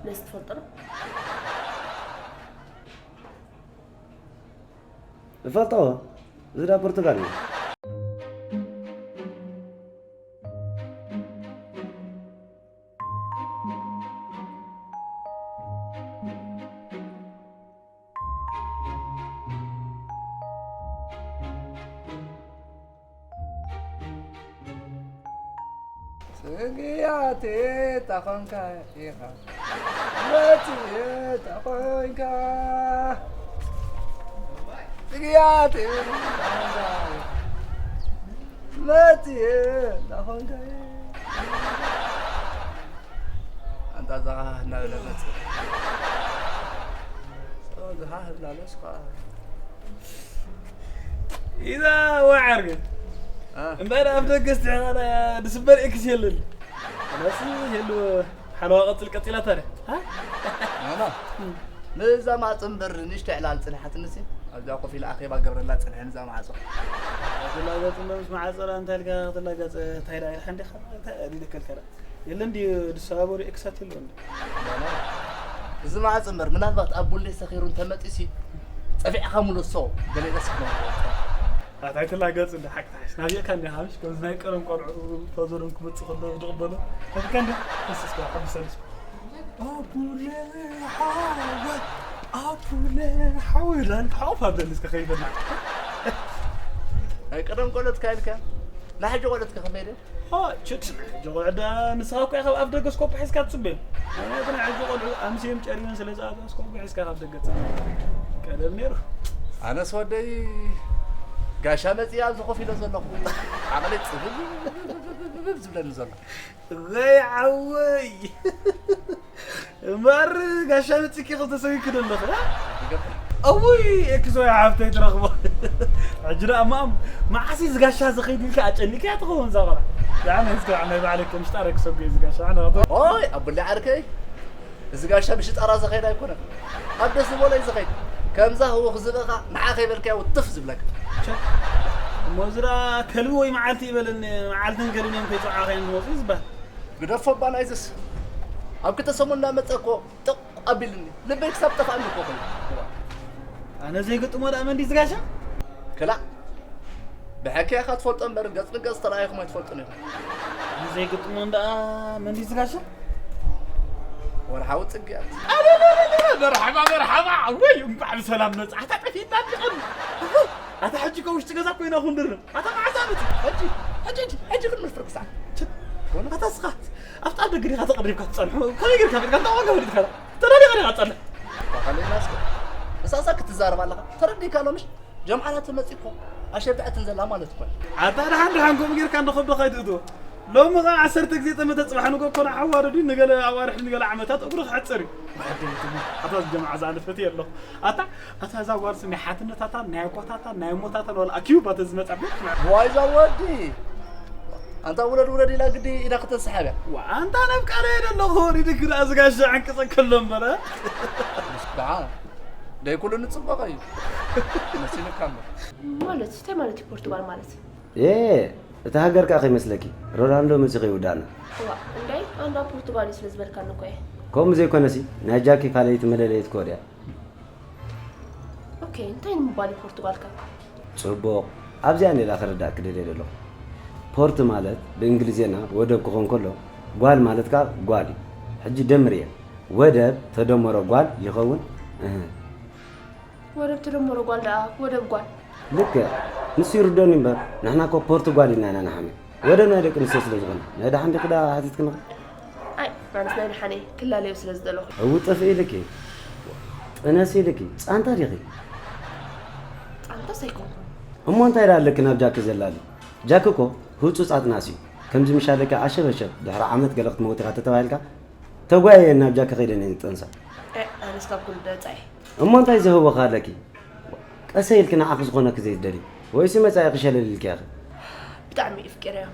ነዚ ትፈልጦ ዶ? እፈልጦ እዚ ዳ ፖርቱጋል እዩ። ጽግያቴ ታኾንካ ኢኻ። መጽሔ ታኾንካ። ጽግያቴ ታኾንካ ኢኻ። መጽሔ ታኾንካ። ኣንታ እዛ እናበለ መጽእ። እዛ እናበለስ ኸዓ ኢዛ ዋዓር ግን። አ። እምበር ኣብ ደገ እስቲ ኸዓ ድስበር ኤክስ የለን። ኸላስ የሉ ሓለዋ ቀጽል ቀጺላ ታዲያ። አ? ናና። ንዛ ማዕጾ እምበር ንእሽቶ ዕላል ጽንሓትንሲ ኣብዛ ኮፍ ኢላ ኣኼባ ገብረላ ጽንሐ ንዛ ማዕጾ። ክትላገጽ እምበር ምስ ማዕጾ ላ እንታይ ኢልካ ክትላገጽ እንታይ ዳ ኢልካ እንዲኻ? እንታይ ኢልካ ኢልካ? የለን ድዩ ኣዲስ ኣበባ ወደ ኤክሳት የለን? ናና። እዚ ማዕጾ እምበር ምናልባት ኣብ ቡሌ ሰኺሩ እንተመጺሲ ጸፊዕኻ ሙለሶ ገለ ኢለስ ክነግሮ። ኣታ ኣይትላገጽ እንደ ሓቂ ተሓሽ። ናብየካ እንደ ሃምሽ ከምዚ ናይ ቀደም ቆልዑ ተዘሮም ክመጽእ ከሎ ዝቕበሎ። ኣፍካ እንደ ተስስካ ሓብሰልስ። ኣቡለ ሓወይ፣ ኣቡለ ሓወይ ዳን ሓው ፋበልስ ከኸይፈና። ናይ ቀደም ቆልዑት ካይልካ፣ ናይ ሕጂ ቆልዑት ከኸመይ ደ? ኦ፣ ችት፣ ናይ ሕጂ ቆልዑ ዳ ንስኻ እኮ ኢኻ ኣብ ኣፍ ደገ ስኮፕ ሒዝካ ትጽበዮም። ምኽንያቱ ናይ ሕጂ ቆልዑ ኣምስዮም ጨሪሞም ስለ ዝኣትዋ ስኮፕ ሒዝካ ካብ ደገ ትጽበ። ቀደም ነይሩ። ኣነስ ወደይ ጋሻ መጽእ ኣብዚ ኮፍ ኢለ ዘለኹ። ዓቕለይ ጽብብ ዝብለኒ ዘሎ። ወይ ዓወይ። እምበር ጋሻ መጺኪ ክልተ ሰብ ይክደለኹ። እውይ፣ ኤክስ ወይ ሓፍተይ ትረኽቦ። ሕጂ ደኣ ማም፣ መዓስ እዩ ዝጋሻ ዝኸይድ ኢልካ ኣጨኒቅያ ትኸውን እዛ ቆልዓ። ደኣ ናይ እስከ ናይ ባዕለይ ከም ሽጣረ ክሰጉ እዩ ዝጋሻ። ኣነ ኦይ፣ ኣቡለይ ዓርከይ፣ እዚ ጋሻ ብሽጣራ ዝኸይድ ኣይኮነን። ኣብ ደስ ዝበሎ እዩ ዝኸይድ። ከምዛ ህውኽ ዝበኻ ንዓ ከይበልካዮ ውትፍ ዝብለካ። ቸ፣ እሞ እዚ ደኣ ከልቢ ወይ መዓልቲ ይበለኒ፣ መዓልትን ከልብን እዮም ከይጽውዓኸ እዮም ዝመጹ እዩ ዝበሃል። ግደፎ እባ ናይዝስ። ኣብ ክልተ ሰሙን እናመጸ እኮ ጥቕ ኣቢሉኒ። ልበይ ክሳብ ጠፍኣኒ እኮ ኮይኑ። ኣነ ዘይግጥሞ ደኣ መን ድዩ ዝጋሻ? ክላእ። ብሕክያ ኢኻ ትፈልጦ እምበር ገጽ ንገጽ ተራኢኹም ኣይትፈልጡን ኢኹም። ኣነ ዘይግጥሞ ደኣ መን ድዩ ዝጋሻ? ወርሓዊ ጽግያት። ኣበበበበበ፣ መርሓባ፣ መርሓባ። ወይ፣ እንቋዕ ብሰላም መጻእካ። ጠፊእና እንዲቐም። ኣታ ሕጂ እኮ ውሽጢ ገዛ ኮይና ክንድርም። ኣታ መዓስ ዓመት? ሕጂ፣ ሕጂ፣ ሕጂ፣ ሕጂ ግን ምፍርቅ ሰዓት። ችት። ኮነ? ኣታ ስኻ ኣብታ ደገ ዲኻ ተቐሪብካ ትጸንሖ? ከመይ ጌርካ ፈሊጥካ? እንታይ ዋጋ ፈሊጥካ? ተዳሊኻ ዲኻ ትጸንሕ? ተኸሊልና እስከ። እሳሳ ክትዛረብ ኣለኻ። ተረዲእካ ኣሎ ምሽ? ጀምዓና ተመጺእ እኮ ኣሸብዐትን ዘላ ማለት እኮ። ኣታ ደሓን ደሓን ከምኡ ጌርካ እንዶ ከብድኻ ኣይትእትዎ። ሎሚ ኸዓ ዓሰርተ ግዜ ጠመተ፣ ጽባሕ ንጎ ኮነ ሓዋርዱ፣ ንገለ ኣዋርሕ፣ ንገለ ዓመታት እግሩ ክሕጽር እዩ። መዐደሊ ትምህርቲ። ኣታ እዚ ጀምዓ ዝኣለፈት እየ ኣለኹ። ኣታ፣ ኣታ እዛ ጓል ስኒ ሓትነታታን ናይ ኣቦታታን ናይ እሞታታን ዋላ ኣኪቡ ባተ ዝመጻ ቤት። ዋይ እዛ ወዲ። ኣንታ ውለድ ውለድ ኢላ ግዲ ኢዳ ከተስሓብያ። ዋ፣ ኣንታ ናብ ቃለ እየ ደለኹ፣ ወሪድክ ደኣ ዝጋሻ ዕንቅጸ ከሎ እምበረ። ደሓን። ደይ ኩሉ ንጽበቐ እዩ። መሲልካ ኣሎ። ማለት፣ እንታይ ማለት እዩ ፖርቱጋል ማለት? ኤ፣ እቲ ሃገር ከኣ ከይመስለኪ፣ ሮናልዶ መጺኹ ይውዳእና። እዋ፣ እንዳይ፣ ኣንዳ ፖርቱጋል እዩ ስለ ዝበልካኒ እኮ እየ። ከምኡ ዘይኮነሲ፣ ናይ ጃኪ ካልኣይቲ መለለዪት ኮድ እያ። ኦኬ፣ እንታይ ንምባል እዩ ፖርቱጋል ከ? ጽቡቕ። ኣብዚኣ እንድየ ደኣ ክርዳእኪ ደልየ ዘለኹ። ፖርት ማለት ብእንግሊዝኛ ወደብ ክኾን ከሎ፣ ጓል ማለት ከኣ ጓል እዩ። ሕጂ ደምርየ። ወደብ ተደመሮ ጓል ይኸውን? እህ። ወደብ ተደመሮ ጓል ደኣ ወደብ ጓል። ልክዕ። ንሱ ይርደኒ እምበር፣ ንሕና እኮ ፖርቱጋል ኢና ኢና ንሓምም። ወደብ ናይ ደቂ ኣንስትዮ ስለ ዝኾነ፣ ናይ ደሓን ዲኺ ደኣ ሓቲትክኒ? ኣይ፣ ኣነስ ናይ ደሓነይ ክላለዮ ስለ ዝደለኹ። እው ጥፍኢ ኢልኪ። ጥነሲ ኢልኪ። ጻንታ ዲኺ? ጻንታስ ኣይኮንኩን። እሞ እንታይ ደኣ ኣለኪ ናብ ጃኪ ዘላሊ? ጃኪ እኮ ህጹጽ ኣጥናሲ እዩ። ከምዚ ምሽ ኣለኪ ኣሸበሸብ፣ ድሕሪ ዓመት ገለ ክትመውቲ ኢኻ ተተባሂልካ፣ ተጓየየን ናብ ጃኪ ከይደን እየን ዝጠንሳ። ኤ፣ ኣነስ ካብ ኩሉ ደጻ እየ። እሞ እንታይ ዘህወኻ ኣለኪ? ቀሰይ ኢልኪ ንዓኺ ዝኾነኪ ዘይትደልዪ? ወይሲ መጻኢኺ ሸለል ኢልኪ ኢኺ? ብጣዕሚ እየ ኣፍቂረዮ።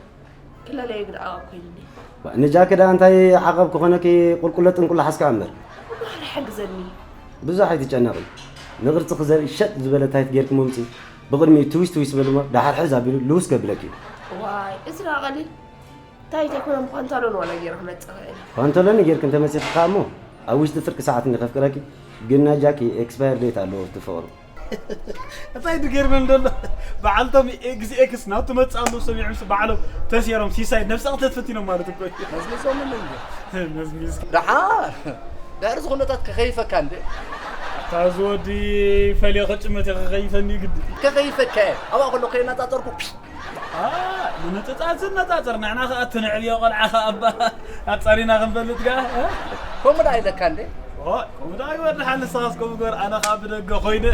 ክላለዮ ግን ዓቐብ ኮይኑኒ። ዋ፣ ንጃኪ ደኣ እንታይ ዓቐብ ክኾነኪ ቁልቁለት ጥንቁሎ ሓዝካ እምበር። እሞ ሓረ ሓግዘኒ። ብዙሕ ኣይትጨነቒ። ንቕርጽኺ ዘርኢ ሸጥ ዝበለ ታይት ጌርኪ መምጺ። ብቕድሚኡ ትዊስ ትዊስ በሊ እሞ ደሓር ሕዝ ኣቢሉ ልውስ ከብለኪ እዩ። ዋይ፣ እዚ ደኣ ቀሊል። እንታይ ዘይኮነ ፓንታሎን ዋላ ገይረ ክመጽእ እኽእል። ፓንታሎን ጌርኪ እንተመጺኺ ከኣ እሞ ኣብ ውሽጢ ፍርቂ ሰዓት እንዲ ከፍቅረኪ፣ ግን ናይ ጃኪ ኤክስፓየር ዴት ኣለዎ እቲ ፍቕሩ። እንታይ ድገርመን ዘሎ? በዓልቶም ኤግዚ ኤክስ ናቱ መጽእ ኣለዉ ሰሚዖም ስ በዓሎም ተሴሮም ሲሳይ ነብሰ ቅትለት ፈቲኖም ማለት እኮ እዩ። መዝሚዞም ምን እንዲ? መዝሚዝ። ደሓር፣ ድሕሪ ዝኹነታት ከኸይፈካ እንዲ? ኣታ እዚ ወዲ ፈልዮ ከጭመት እየ ከኸይፈኒ ግዲ። ከኸይፈካ እየ። ኣብኣ ከሎ ከየናጻጸርኩ ንምጥጣዝ ዝነጻጸር ንሕና ከኣ እትንዕብዮ ቆልዓ ከኣ እባ ኣጻሪና ክንፈልጥ ከኣ ከምኡ ደኣ ኢለካ እንዴ? ከምኡ ደኣ ይወርድሓል። ንስኻስ ከምኡ ግበር፣ ኣነ ከኣ ብደገ ኮይነ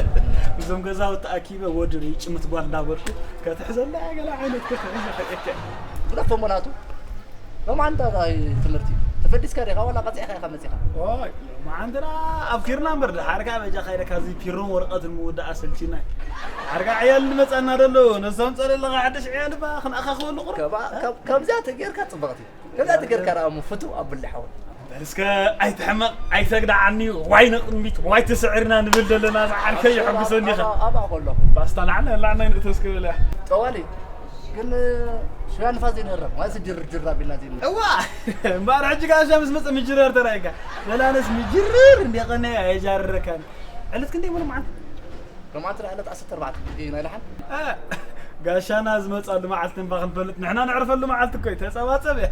እዞም ገዛውቲ ኣኪበ ወዲ ርጭምት ጓል እንዳበልኩ ከትሕዘላ እያ። ገለ ዓይነት ክትሕዝ ይኽእልካ። ግደፎ እሞ ናቱ። ሎማዓንቲ እንታይ ትምህርቲ እዩ? ተፈዲስካ ዲኻ ዋላ ቀጺዕካ ኢኻ መጺኻ? ኦይ፣ ሎማዓንቲ ደኣ ኣብኪርና እምበር፣ ደሓር ከኣ በጃኻ ኢለካ እዚ ፒሮን ወረቐትን ምውዳእ ኣሰልቺና። ደሓር ከኣ ዕያል ንመጻና ደሎ፣ ነዞም ጸለለ ሓድሽ ዕያል እባ ክንኣኻኽበሉ ቁሩብ። ከባ-፣ ከብ-፣ ከምዚኣ ተጌርካ ጽብቕቲ። ከምዚኣ ተጌርካ ደኣ እሞ ፍቱው ኣቡለ ሓወይ። እስከ ኣይትሕመቕ፣ ኣይተግዳዓኒ፣ ዋይ ንቕድሚት፣ ዋይ ተስዕርና ንብል ዘለና፣ ዝዓርከይ ኣሽራ የሐጉሰኒ ኢኻ። ኣብ-፣ ኣብ-፣ ኣብኣ ከለኹ። ባስታ ላዕለ፣ ላዕለ ንእቶ እስከ በለ። ጠዋሊ፣ ግን ሽራ ንፋስ ዘይንህረም፣ ዋይ ስጅር ጅር ኣቢልና ዘይንህረም። እዋ፣ እምበኣር ሕጂ ጋሻ ምስ መጸ ምጅራር ተራእየካ። በላነስ ምጅርር እንደ ቀነ ኣየጃርረካን። ዕለት ክንደይ ሙሉ መዓልቲ? ሎማዓንቲ ደኣ ዕለት ዓሰርተ ኣርባዕተ እዩ ናይ ደሓን። እ፣ ጋሻና ዝመጻሉ መዓልቲ እምባ ክንፈልጥ ንሕና ነዕርፈሉ መዓልቲ እኮ እዩ። ተጸባጸብ እየ።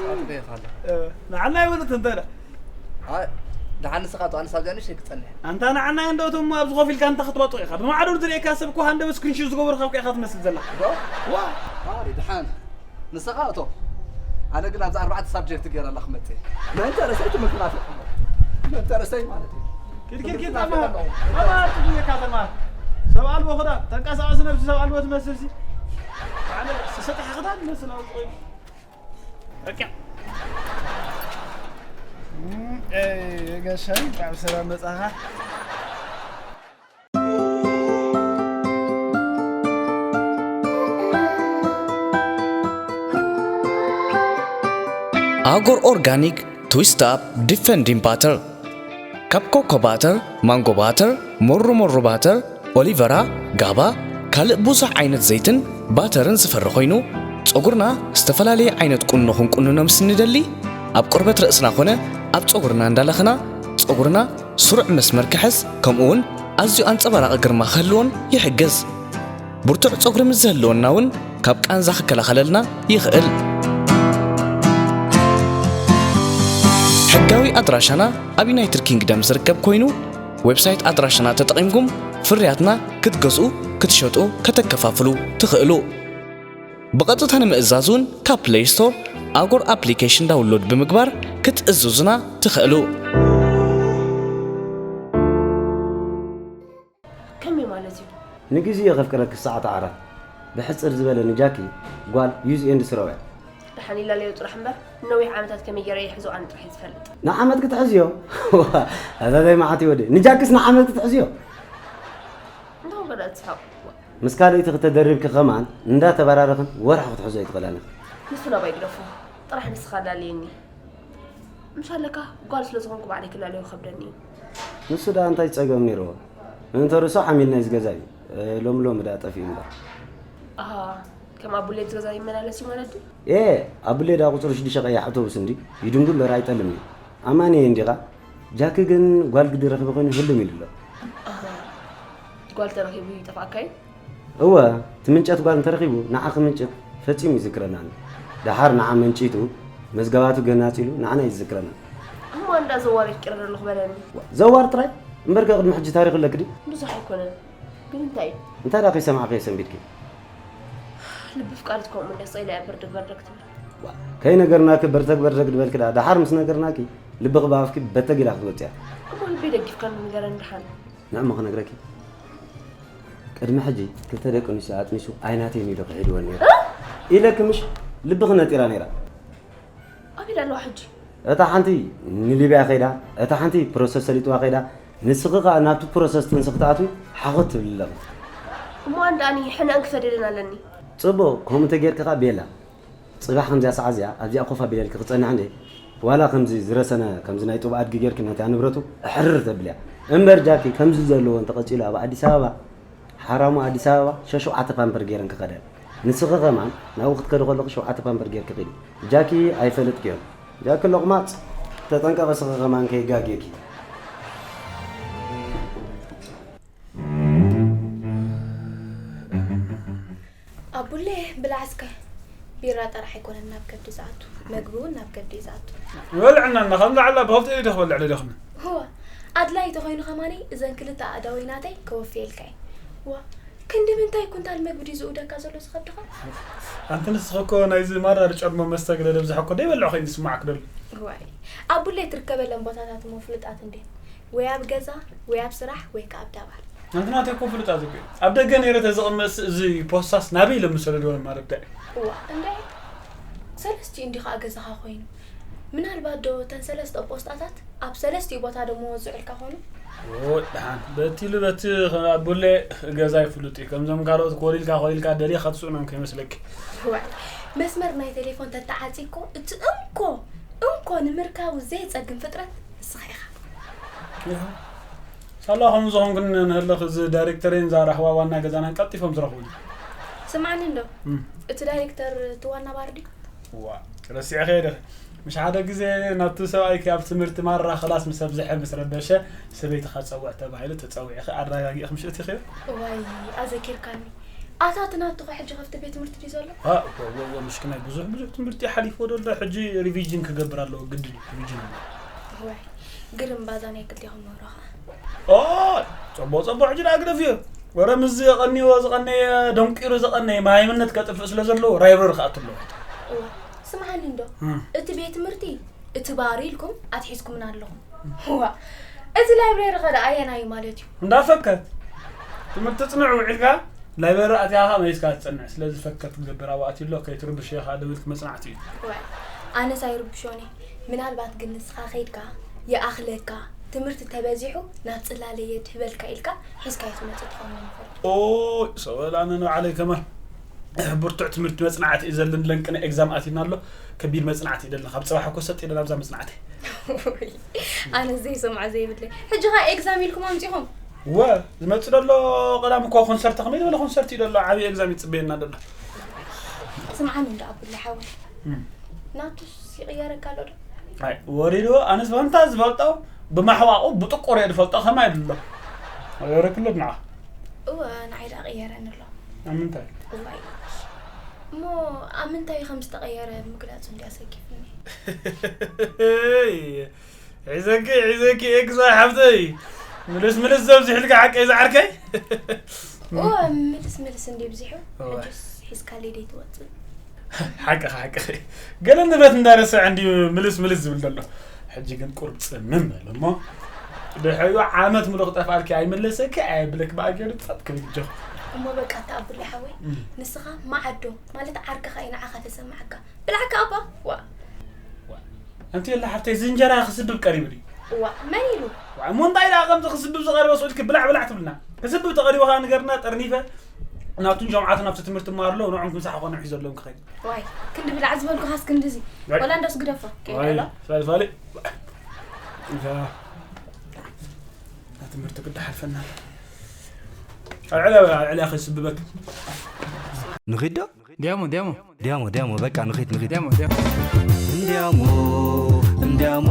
ሰዓት ከየት ኣሎ? እ፣ ንዓና ይበሉት እንተ ደኣ። ኣይ፣ ደሓን ንስኻ እቶ ኣነስ ኣብዚኣ ንእሽተይ ክጸንሕ። ኣንታ ንዓና እንዶ እቶም ኣብዚ ኮፍ ኢልካ እንተ ክትባጦ ኢኻ። ብማዕዶ ዝርእየካ ሰብ እኮ ሃንደበት ስክሪንሾት ዝገበርካ እኮ ኢኻ ትመስል ዘለኻ። ዶ? ዋ። ኣሪ፣ ደሓን። ንስኻ እቶ። ኣነ ግን ኣብዚ ኣርባዕተ ሳብጀክት ገይረ ኣላ ክመጽእ እየ። መእንተ ርእሰይ ትምህርቲ ናፊቕ እሞ። መእንተ ርእሰይ ማለት እዩ። ኪድ፣ ኪድ፣ ኪድ፣ ትምህርቲ ናፊቕ ተማሃር። ኣለዎ። ተማሃር፣ ትግርኛ ከተማሃር። ሰብ ኣልቦ ክዳ፣ ተንቀሳቐሲ ነብሲ ሰብ ኣልቦ ትመስል ሲ። ባዕለ ዝተሰጥሐ ክዳን ይመስል ኣብ ቆይ። በቃ። እም፣ ኤ፣ ገሻይ፣ ካብ ሰላም መጻኻ። ኣጎር ኦርጋኒክ ትዊስት ኣፕ ዲፈንዲንግ ባተር፣ ካብ ኮኮ ባተር፣ ማንጎ ባተር፣ ሞሩ ሞሩ ባተር፣ ኦሊቨራ፣ ጋባ፣ ካልእ ብዙሕ ዓይነት ዘይትን ባተርን ዝፈሪ ኮይኑ፣ ጸጉርና ዝተፈላለየ ዓይነት ቁኖ ክንቁንኖ ምስ ንደሊ፣ ኣብ ቆርበት ርእስና ኮነ ኣብ ጸጉርና እንዳለኽና፣ ጸጉርና ስሩዕ መስመር ክሕዝ፣ ከምኡ እውን ኣዝዩ ኣንጸባራቒ ግርማ ክህልዎን ይሕግዝ። ብርቱዕ ጸጉሪ ምስ ዝህልወና እውን ካብ ቃንዛ ክከላኸለልና ይኽእል። ሕጋዊ ኣድራሻና ኣብ ዩናይትድ ኪንግደም ዝርከብ ኮይኑ፣ ዌብሳይት ኣድራሻና ተጠቒምኩም ፍርያትና ክትገዝኡ፣ ክትሸጡ፣ ከተከፋፍሉ ትኽእሉ። ብቐጥታ ንምእዛዝ እውን ካብ ፕሌይ ስቶር ኣጎር ኣፕሊኬሽን ዳውንሎድ ብምግባር ክትእዝዙና ትኽእሉ። ከመይ ማለት እዩ? ንግዜኡ ከፍቅረኪ ሰዓት ዓራት። ብሕጽር ዝበለ ንጃኪ ጓል use and throw እያ። ደሓን ኢላለዮ ጥራሕ እምበር፣ ንነዊሕ ዓመታት ከመይ ገይረ ይሕዞ ኣነ ጥራሕ እየ ዝፈልጥ። ንዓመት ክትሕዝዮ? ዋ፣ ኣዛዛይ መዓት እዩ ወዲ። ንጃክስ ንዓመት ክትሕዝዮ? እንታይ ወገዳ ትስሕቕ? ምስ ካልኣይቲ ክተደርብኪ ከማን እንዳተበራረኽን ወርሒ ክትሕዞ ኣይትኽእላን ኢኺ። ንሱ ናባይ ግደፎ። ጥራሕ ንስኻ ላለየኒ። ምሽ ኣለካ ጓል ስለ ዝኾንኩ ባዕለይ ክላለዮ ከብደኒ እዩ። ንሱ ደኣ እንታይ ጸገም ነይርዎ? እንተ ርእሱ ሓሚልና እዩ ዝገዛ እዩ። እ፣ ሎሚ ሎሚ ደኣ ጠፊኡ እምበር። ኣሃ፣ ከም ኣቡሌ ዝገዛ ይመላለስ እዩ ማለት ድዩ? ኤ፣ ኣቡሌ ደኣ ቁጽሪ ሽዱሽተ ቀያሕ ኣውቶቡስ እንዲ ይድንጉ እምበር ኣይጠልም እዩ። ኣማኒ እንዲኻ? ጃኪ ግን ጓል ግዲ ረኺቡ ኮይኑ ህልም ኢሉ ኣሎ። ኣሃ፣ ጓል ተረኺቡ ይጠፍኣካ እዩ? እወ፣ ትምንጨት ጓል እንተረኺቡ፣ ንዓ ክምንጭት ፈጺሙ ይዝክረናን። ደሓር ንዓ መንጪቱ፣ መዝገባቱ ገናጺሉ ንዓና እዩ ዝዝክረና። እሞ እንዳ ዘዋር ይፍቅር ኣለኹ በለኒ። ዘዋር ጥራይ? እምበርከ ቅድሚ ሕጂ ታሪኽ ኣለኪ ድዩ? ብዙሕ ኣይኮነን። ግን እንታይ እዩ? እንታይ ደኣ ከይሰማዕክዮ ሰንቢድኪ? ልቢ ፍቃሪት ከምኡ እንደ ስኢላ እያ በርደግ በርደግ ትብል። ዋ፣ ከይነገርናኪ በርተግ በርደግ ድበልኪ ደኣ፣ ደሓር ምስ ነገርናኪ ልብኺ ብኣፍኪ በተግ ኢላ ክትወጽያ። እሞ ልበይ ደጊፍካኒ ንገረኒ ደሓን። ንዕሞ ክነግረኪ። ቅድሚ ሕጂ ክልተ ደቂ ኣንስትዮ ኣጥኒሱ ኣይናተይን ኢሉ ክሒድወን ነይሩ። እ? ኢለኪ ምሽ ልብኺ ነጢራ ነይራ። ኣበይ ኣለዋ ሕጂ? እታ ሓንቲ ንሊብያ ከይዳ፣ እታ ሓንቲ ፕሮሰስ ሰሊጥዋ ከይዳ፣ ንስኺ ኸኣ ናብቲ ፕሮሰስ ጥንሲ ክትኣትዊ ሓኾት ትብሊ ኣለኺ። እሞ ኣንዳኣኒ ሕነአን ክሰደደን ኣለኒ። ጽቡቕ፣ ከምኡ እንተጌርኪ ኸኣ ቤላ። ጽባሕ ከምዚኣ ሰዓት እዚኣ ኣብዚኣ ኮፍ ኣቢለልኪ ክጸንሕ እንዴ? ዋላ ከምዚ ዝረሰነ፣ ከምዚ ናይ ጡብ ኣድጊ ጌርኪ ነቲ ንብረቱ እሕርር ተብልያ። እምበር ጃኪ ከምዚ ዘለዎ እንተቐጺሉ ኣብ ኣዲስ ኣበባ፣ ሓራሙ ኣዲስ ኣበባ ሸሸውዓተ ፓምፐር ጌረን ክኸዳ። ንስኺ ከማን ናብኡ ክትከዲ ከለኺ ሸውዓተ ፓምፐር ጌርኪ ኺዲ። ጃኪ ኣይፈልጥክዮን። ጃኪ ሎቕማጽ፣ ተጠንቀቒ እስኺ ከማን ከይጋግየኪ። ኣቡሌ፣ ብላዕ እስከ። ቢራ ጥራሕ ኣይኮነን ናብ ከብዲ ዝኣቱ፣ መግቢ እውን ናብ ከብዲ እዩ ዝኣቱ። ይበልዕና እና፣ ከም ላዕላ ብኽልተ ኢዱ ክበልዕ ደደኽመ። እወ፣ ኣድላይ ተኾይኑ ከማኒ እዘን ክልተ ኣእዳወይ ናተይ ከወፍየልካ እየ። ዋ፣ ክንዲ ምንታይ ኩንታል መግቢ ድዩ ዝእውደካ ዘሎ ዝኸብድኻ? ኣንቲ ንስኺ እኮ ናይዚ ማራ ዝጨርሞ መስተ ግደ ደብዝሐ እኮ ደይበልዖ ኮይኑ ዝስማዓክ ደሎ። ዋይ፣ ኣብ ቡሌ ትርከበለን ቦታታት እሞ ፍሉጣት እንዴ? ወይ ኣብ ገዛ፣ ወይ ኣብ ስራሕ፣ ወይ ከኣ ኣብ ዳባር። ኣንቲ ናተይ እኮ ፍሉጣት እኮ እዩ። ኣብ ደገ ነይረ ተዝቕመስ እዚ ፖስታስ ናበይ ኢለ ምሰደዶ ማረዳእ። እዋ፣ እንዴ? ሰለስቲኡ እንዲ ኸኣ ገዛኻ ኮይኑ። ምናልባት ዶ እተን ሰለስተ ፖስታታት ኣብ ሰለስቲኡ ቦታ ዶ መወዝዑልካ ኾኑ? ኦ፣ ደሓን። በቲ ኢሉ በቲ ኣብ ቡሌ ገዛይ ፍሉጥ እዩ። ከምዞም ካልኦት ኮሊልካ ኮሊልካ ደሊኻ ትስእኖም ከይመስለኪ። ዋይ፣ መስመር ናይ ቴሌፎን ተተዓጺ እኮ እቲ እንኮ፣ እንኮ ንምርካቡ ዘየጸግም ፍጥረት ንስኻ ኢኻ። ይኸው። ሳላ ከምኡ ዝኾንኩን ንህለኽ እዚ ዳይሬክተረይን እዛ ራህዋ ዋና ገዛናን ቀልጢፎም ዝረኽቡኒ። ስምዓኒ እንዶ፣ እም። እቲ ዳይሬክተር እቲ ዋና ባር ድዩ? ዋ፣ ረሲዕኺ ዲኺ? ምሽ ሓደ ግዜ ናብቲ ሰብኣይኪ ኣብ ትምህርቲ ማራ ክላስ ምስ ኣብዝሐ ምስ ረበሸ፣ ሰበይትኻ ጸውዕ ተባሂሉ ተጸዊዕኺ ኣረጋጊእኺ ምሽ እቲኺዮ? እዋይ፣ ኣዘኪርካኒ። ኣታ እቲ ናትኻ ሕጂ ከፍቲ ቤት ትምህርቲ ድዩ ዘሎ? ዋ፣ ዋ፣ ዋ፣ ዋ፣ ምሽክናይ ብዙሕ፣ ብዙሕ ትምህርቲ ሓሊፍዎ ደሎ፣ ሕጂ ሪቪዥን ክገብር ኣለዎ፣ ግድን እዩ፣ ሪቪዥን ኣለዎ። እዋይ፣ ግርም ባዛ ናይ ክልቴኹም ምህሮ ኸኣ። ኦ፣ ጸቦ፣ ጸቦ፣ ሕጂ ደኣ ግደፍዮ። ወረ ምስዚ የቐንይዎ ዝቐነየ፣ ደንቂሩ ዝቐነየ፣ መሃይምነት ከጥፍእ ስለ ዘለዎ፣ ራይብረሪ ክኣቱ ኣለዎ። እዋ፣ ስምዓኒ እንዶ፣ እም። እቲ ቤት ትምህርቲ፣ እቲ ባር ኢልኩም ኣትሒዝኩምና ኣለኹም። እዋ፣ እዚ ላይብረሪ ኸ ደኣ ኣየናይ ማለት እዩ? እንዳፈከት። ትምህርቲ ጽንዕ ውዒልካ፣ ላይብረሪ ኣትያኻ መሊስካ ትጸንዕ። ስለዚ ፈከት ክገብር ኣብኡ ኣትዩ ኣሎ፣ ከይትርብሾ ኢኻ ደው ኢልክ መጽናዕቲ እዩ። እዋ፣ ኣነስ ኣይርብሾን እየ። ምናልባት ግን ንስኻ ከይድካ፣ ይኣኽለካ፣ ትምህርቲ ተበዚሑ ናብ ጽላለየ ድህበልካ ኢልካ ሒዝካዮ ትመጽእ ትኸውን ይኽእል። ኦይ፣ ሰበል ኣነ ንባዕለይ ከማን ብርቱዕ ትምህርቲ መጽናዕቲ እዩ ዘልን ለንቅነ ኤግዛም ኣቲና ኣሎ። ከቢድ መጽናዕቲ እዩ ደለና። ካብ ጽባሕ እኮ ሰጥ ኢለ ናብዛ መጽናዕቲ። ኣነ ዘይሰምዖ ዘይብለይ። ሕጂ ኸኣ ኤግዛም ኢልኩም ኣምጺኹም? እወ፣ ዝመጽእ ዘሎ ቀዳም እኮ ኮንሰርት ከመይ ዝበለ ኮንሰርት እዩ ዘሎ። ዓብዪ ኤግዛም ይጽበየና ዘሎ። ስምዓኒ እንዶ ኣቡለ ሓወይ። እም። ናቱስ ይቕየረካ ኣሎ ዶ? ኣይ፣ ወሪድዎ፣ ኣነስ በንታ ዝፈልጦ ብማሕዋቑ ብጥቁር እየ ዝፈልጦ፣ ከማይ ኣሎ። ኣይወረክሎ ንዓ። እወ፣ ንዓይ ደኣ ቀየረኒ ኣሎ። ኣብ ምንታይ? እዋይ። እሞ ኣብ ምንታይ ከም ዝተቐየረ ምግላጹ እንድያ ሰኪፉኒ። ሒዘኪ፣ ሒዘኪ፣ ኤክስ ዋይ ሓፍተይ። ምልስ፣ ምልስ ዘብዚሕልካ ሓቀይ ዝዓርከይ። እወ፣ ምልስ፣ ምልስ እንድዩ ብዚሑ። እወ። ሕጅስ ሒዝካለይ ደይ ትወጽእ? ሓቅኻ፣ ሓቅኺ። ገለ ንብረት እንዳረስዐ እንድዩ ምልስ፣ ምልስ ዝብል ዘሎ። ሕጂ ግን ቁርጽምም በል እሞ። ድሕሪኡ ዓመት ሙሉእ ክጠፍኣልኪ ኣይምለሰኪ፣ ኣየብለኪ ብኣገሩ ጸጥ ክብል ጀኹ። እሞ በቃ፣ እታ ኣቡለይ ሓወይ፣ እም። ንስኻ መዓዶ፣ ማለት ዓርክኻ እዩ ንዓኻ ተሰማዓካ። ብላዕካ ኣባ፣ ዋ። ዋ። ኣንቲ የለ ሓፍተይ፣ እዚ እንጀራ ክስብብ ቀሪቡ ድዩ? ዋ፣ መን ኢሉ? ዋ፣ እሞ እንታይ ደኣ ከምዚ ክስብብ ዝቐረበ ስኢልኪ ብላዕ ብላዕ ትብልና? ክስብብ ተቐሪቡ ኸኣ ንገርና፣ ጠርኒፈ ናቱን ጀምዓቱን ኣብቲ ትምህርቲ እምሃሩ ኣለዉ፣ ንዖም ክምሳሕ ኮነ ሒዘሎም ክኸይድ። ዋይ፣ ክንዲ ብላዕ ዝበልኩኻስ ክንድዚ። ዋይ። ወላ እንዳስ ግደፎ፣ ዋይ፣ ከይበላ። ፋሊ፣ ፋሊ። እዛ ትምህርቲ ክዳሓልፈና። ኣልዕላ፣ ኣልዕላ ከይስብበክ። ንኺድ ዶ? ዲያሞ፣ ዲያሞ። ዲያሞ፣ ዲያሞ፣ በቃ ንኺድ፣ ንኺድ። ዲያሞ፣ ዲያሞ። እንዲያሞ፣ እንዲያሞ፣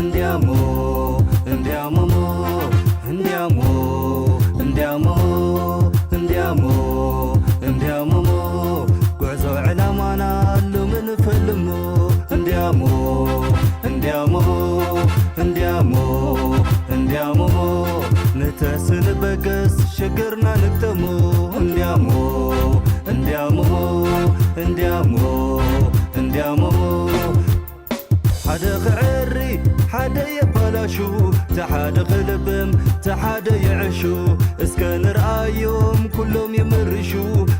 እንዲያሞ፣ እንዲያሞ፣ እንዲያሞ፣ እንዲያሞ፣ እንዲያሞ፣ እንዲያሞ፣ ጉዕዞ ዕላማና ሎሚ ንፈልሞ። እንዲያሞ፣ እንዲያሞ፣ እንዲያሞ፣ እንዲያሞ፣ ንተስንበገስ ሽግርና ንግጠሞ። እንዲያሞ፣ እንዲያሞ፣ እንዲያሞ፣ እንዲያሞ፣ ሓደ ክዕሪ፣ ሓደ የባላሹ፣ ተሓደ ክልብም፣ ተሓደ ይዕሹ። እስከ ንርኣዮም ኩሎም ይምርሹ፣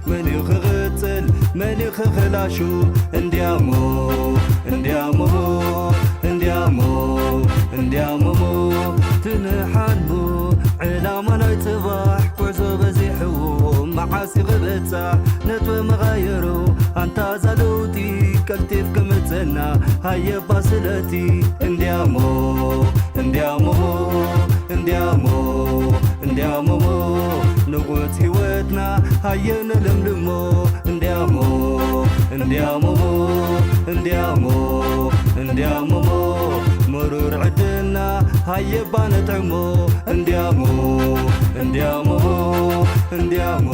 መን እዩ ክቕጽል፣ መን እዩ ክኽላሹ? እንዲያሞ፣ እንዲያሞ፣ እንዲያሞ፣ እንዲያሞ፣ ትንሓልሞ ዕላማ ናይ ጽባሕ ጉዕዞ በዚሕዎ፣ መዓስ ይኽበጻሕ ነጥበ መቓየሮ፣ ኣንታ እዛ ለውጢ ቀልጢፍ ክምጸና፣ ሃየባ ስለቲ። እንዲያሞ፣ እንዲያሞ፣ እንዲያሞ፣ እንዲያሞ፣ ንቑጽ ህይወትና ሃየ ነለምልሞ። እንዲያሞ፣ እንዲያሞ፣ እንዲያሞ፣ እንዲያሞ፣ መሩር ዕድልና ሃየባ ነጥዕሞ። እንዲያሞ፣ እንዲያሞ፣ እንዲያሞ፣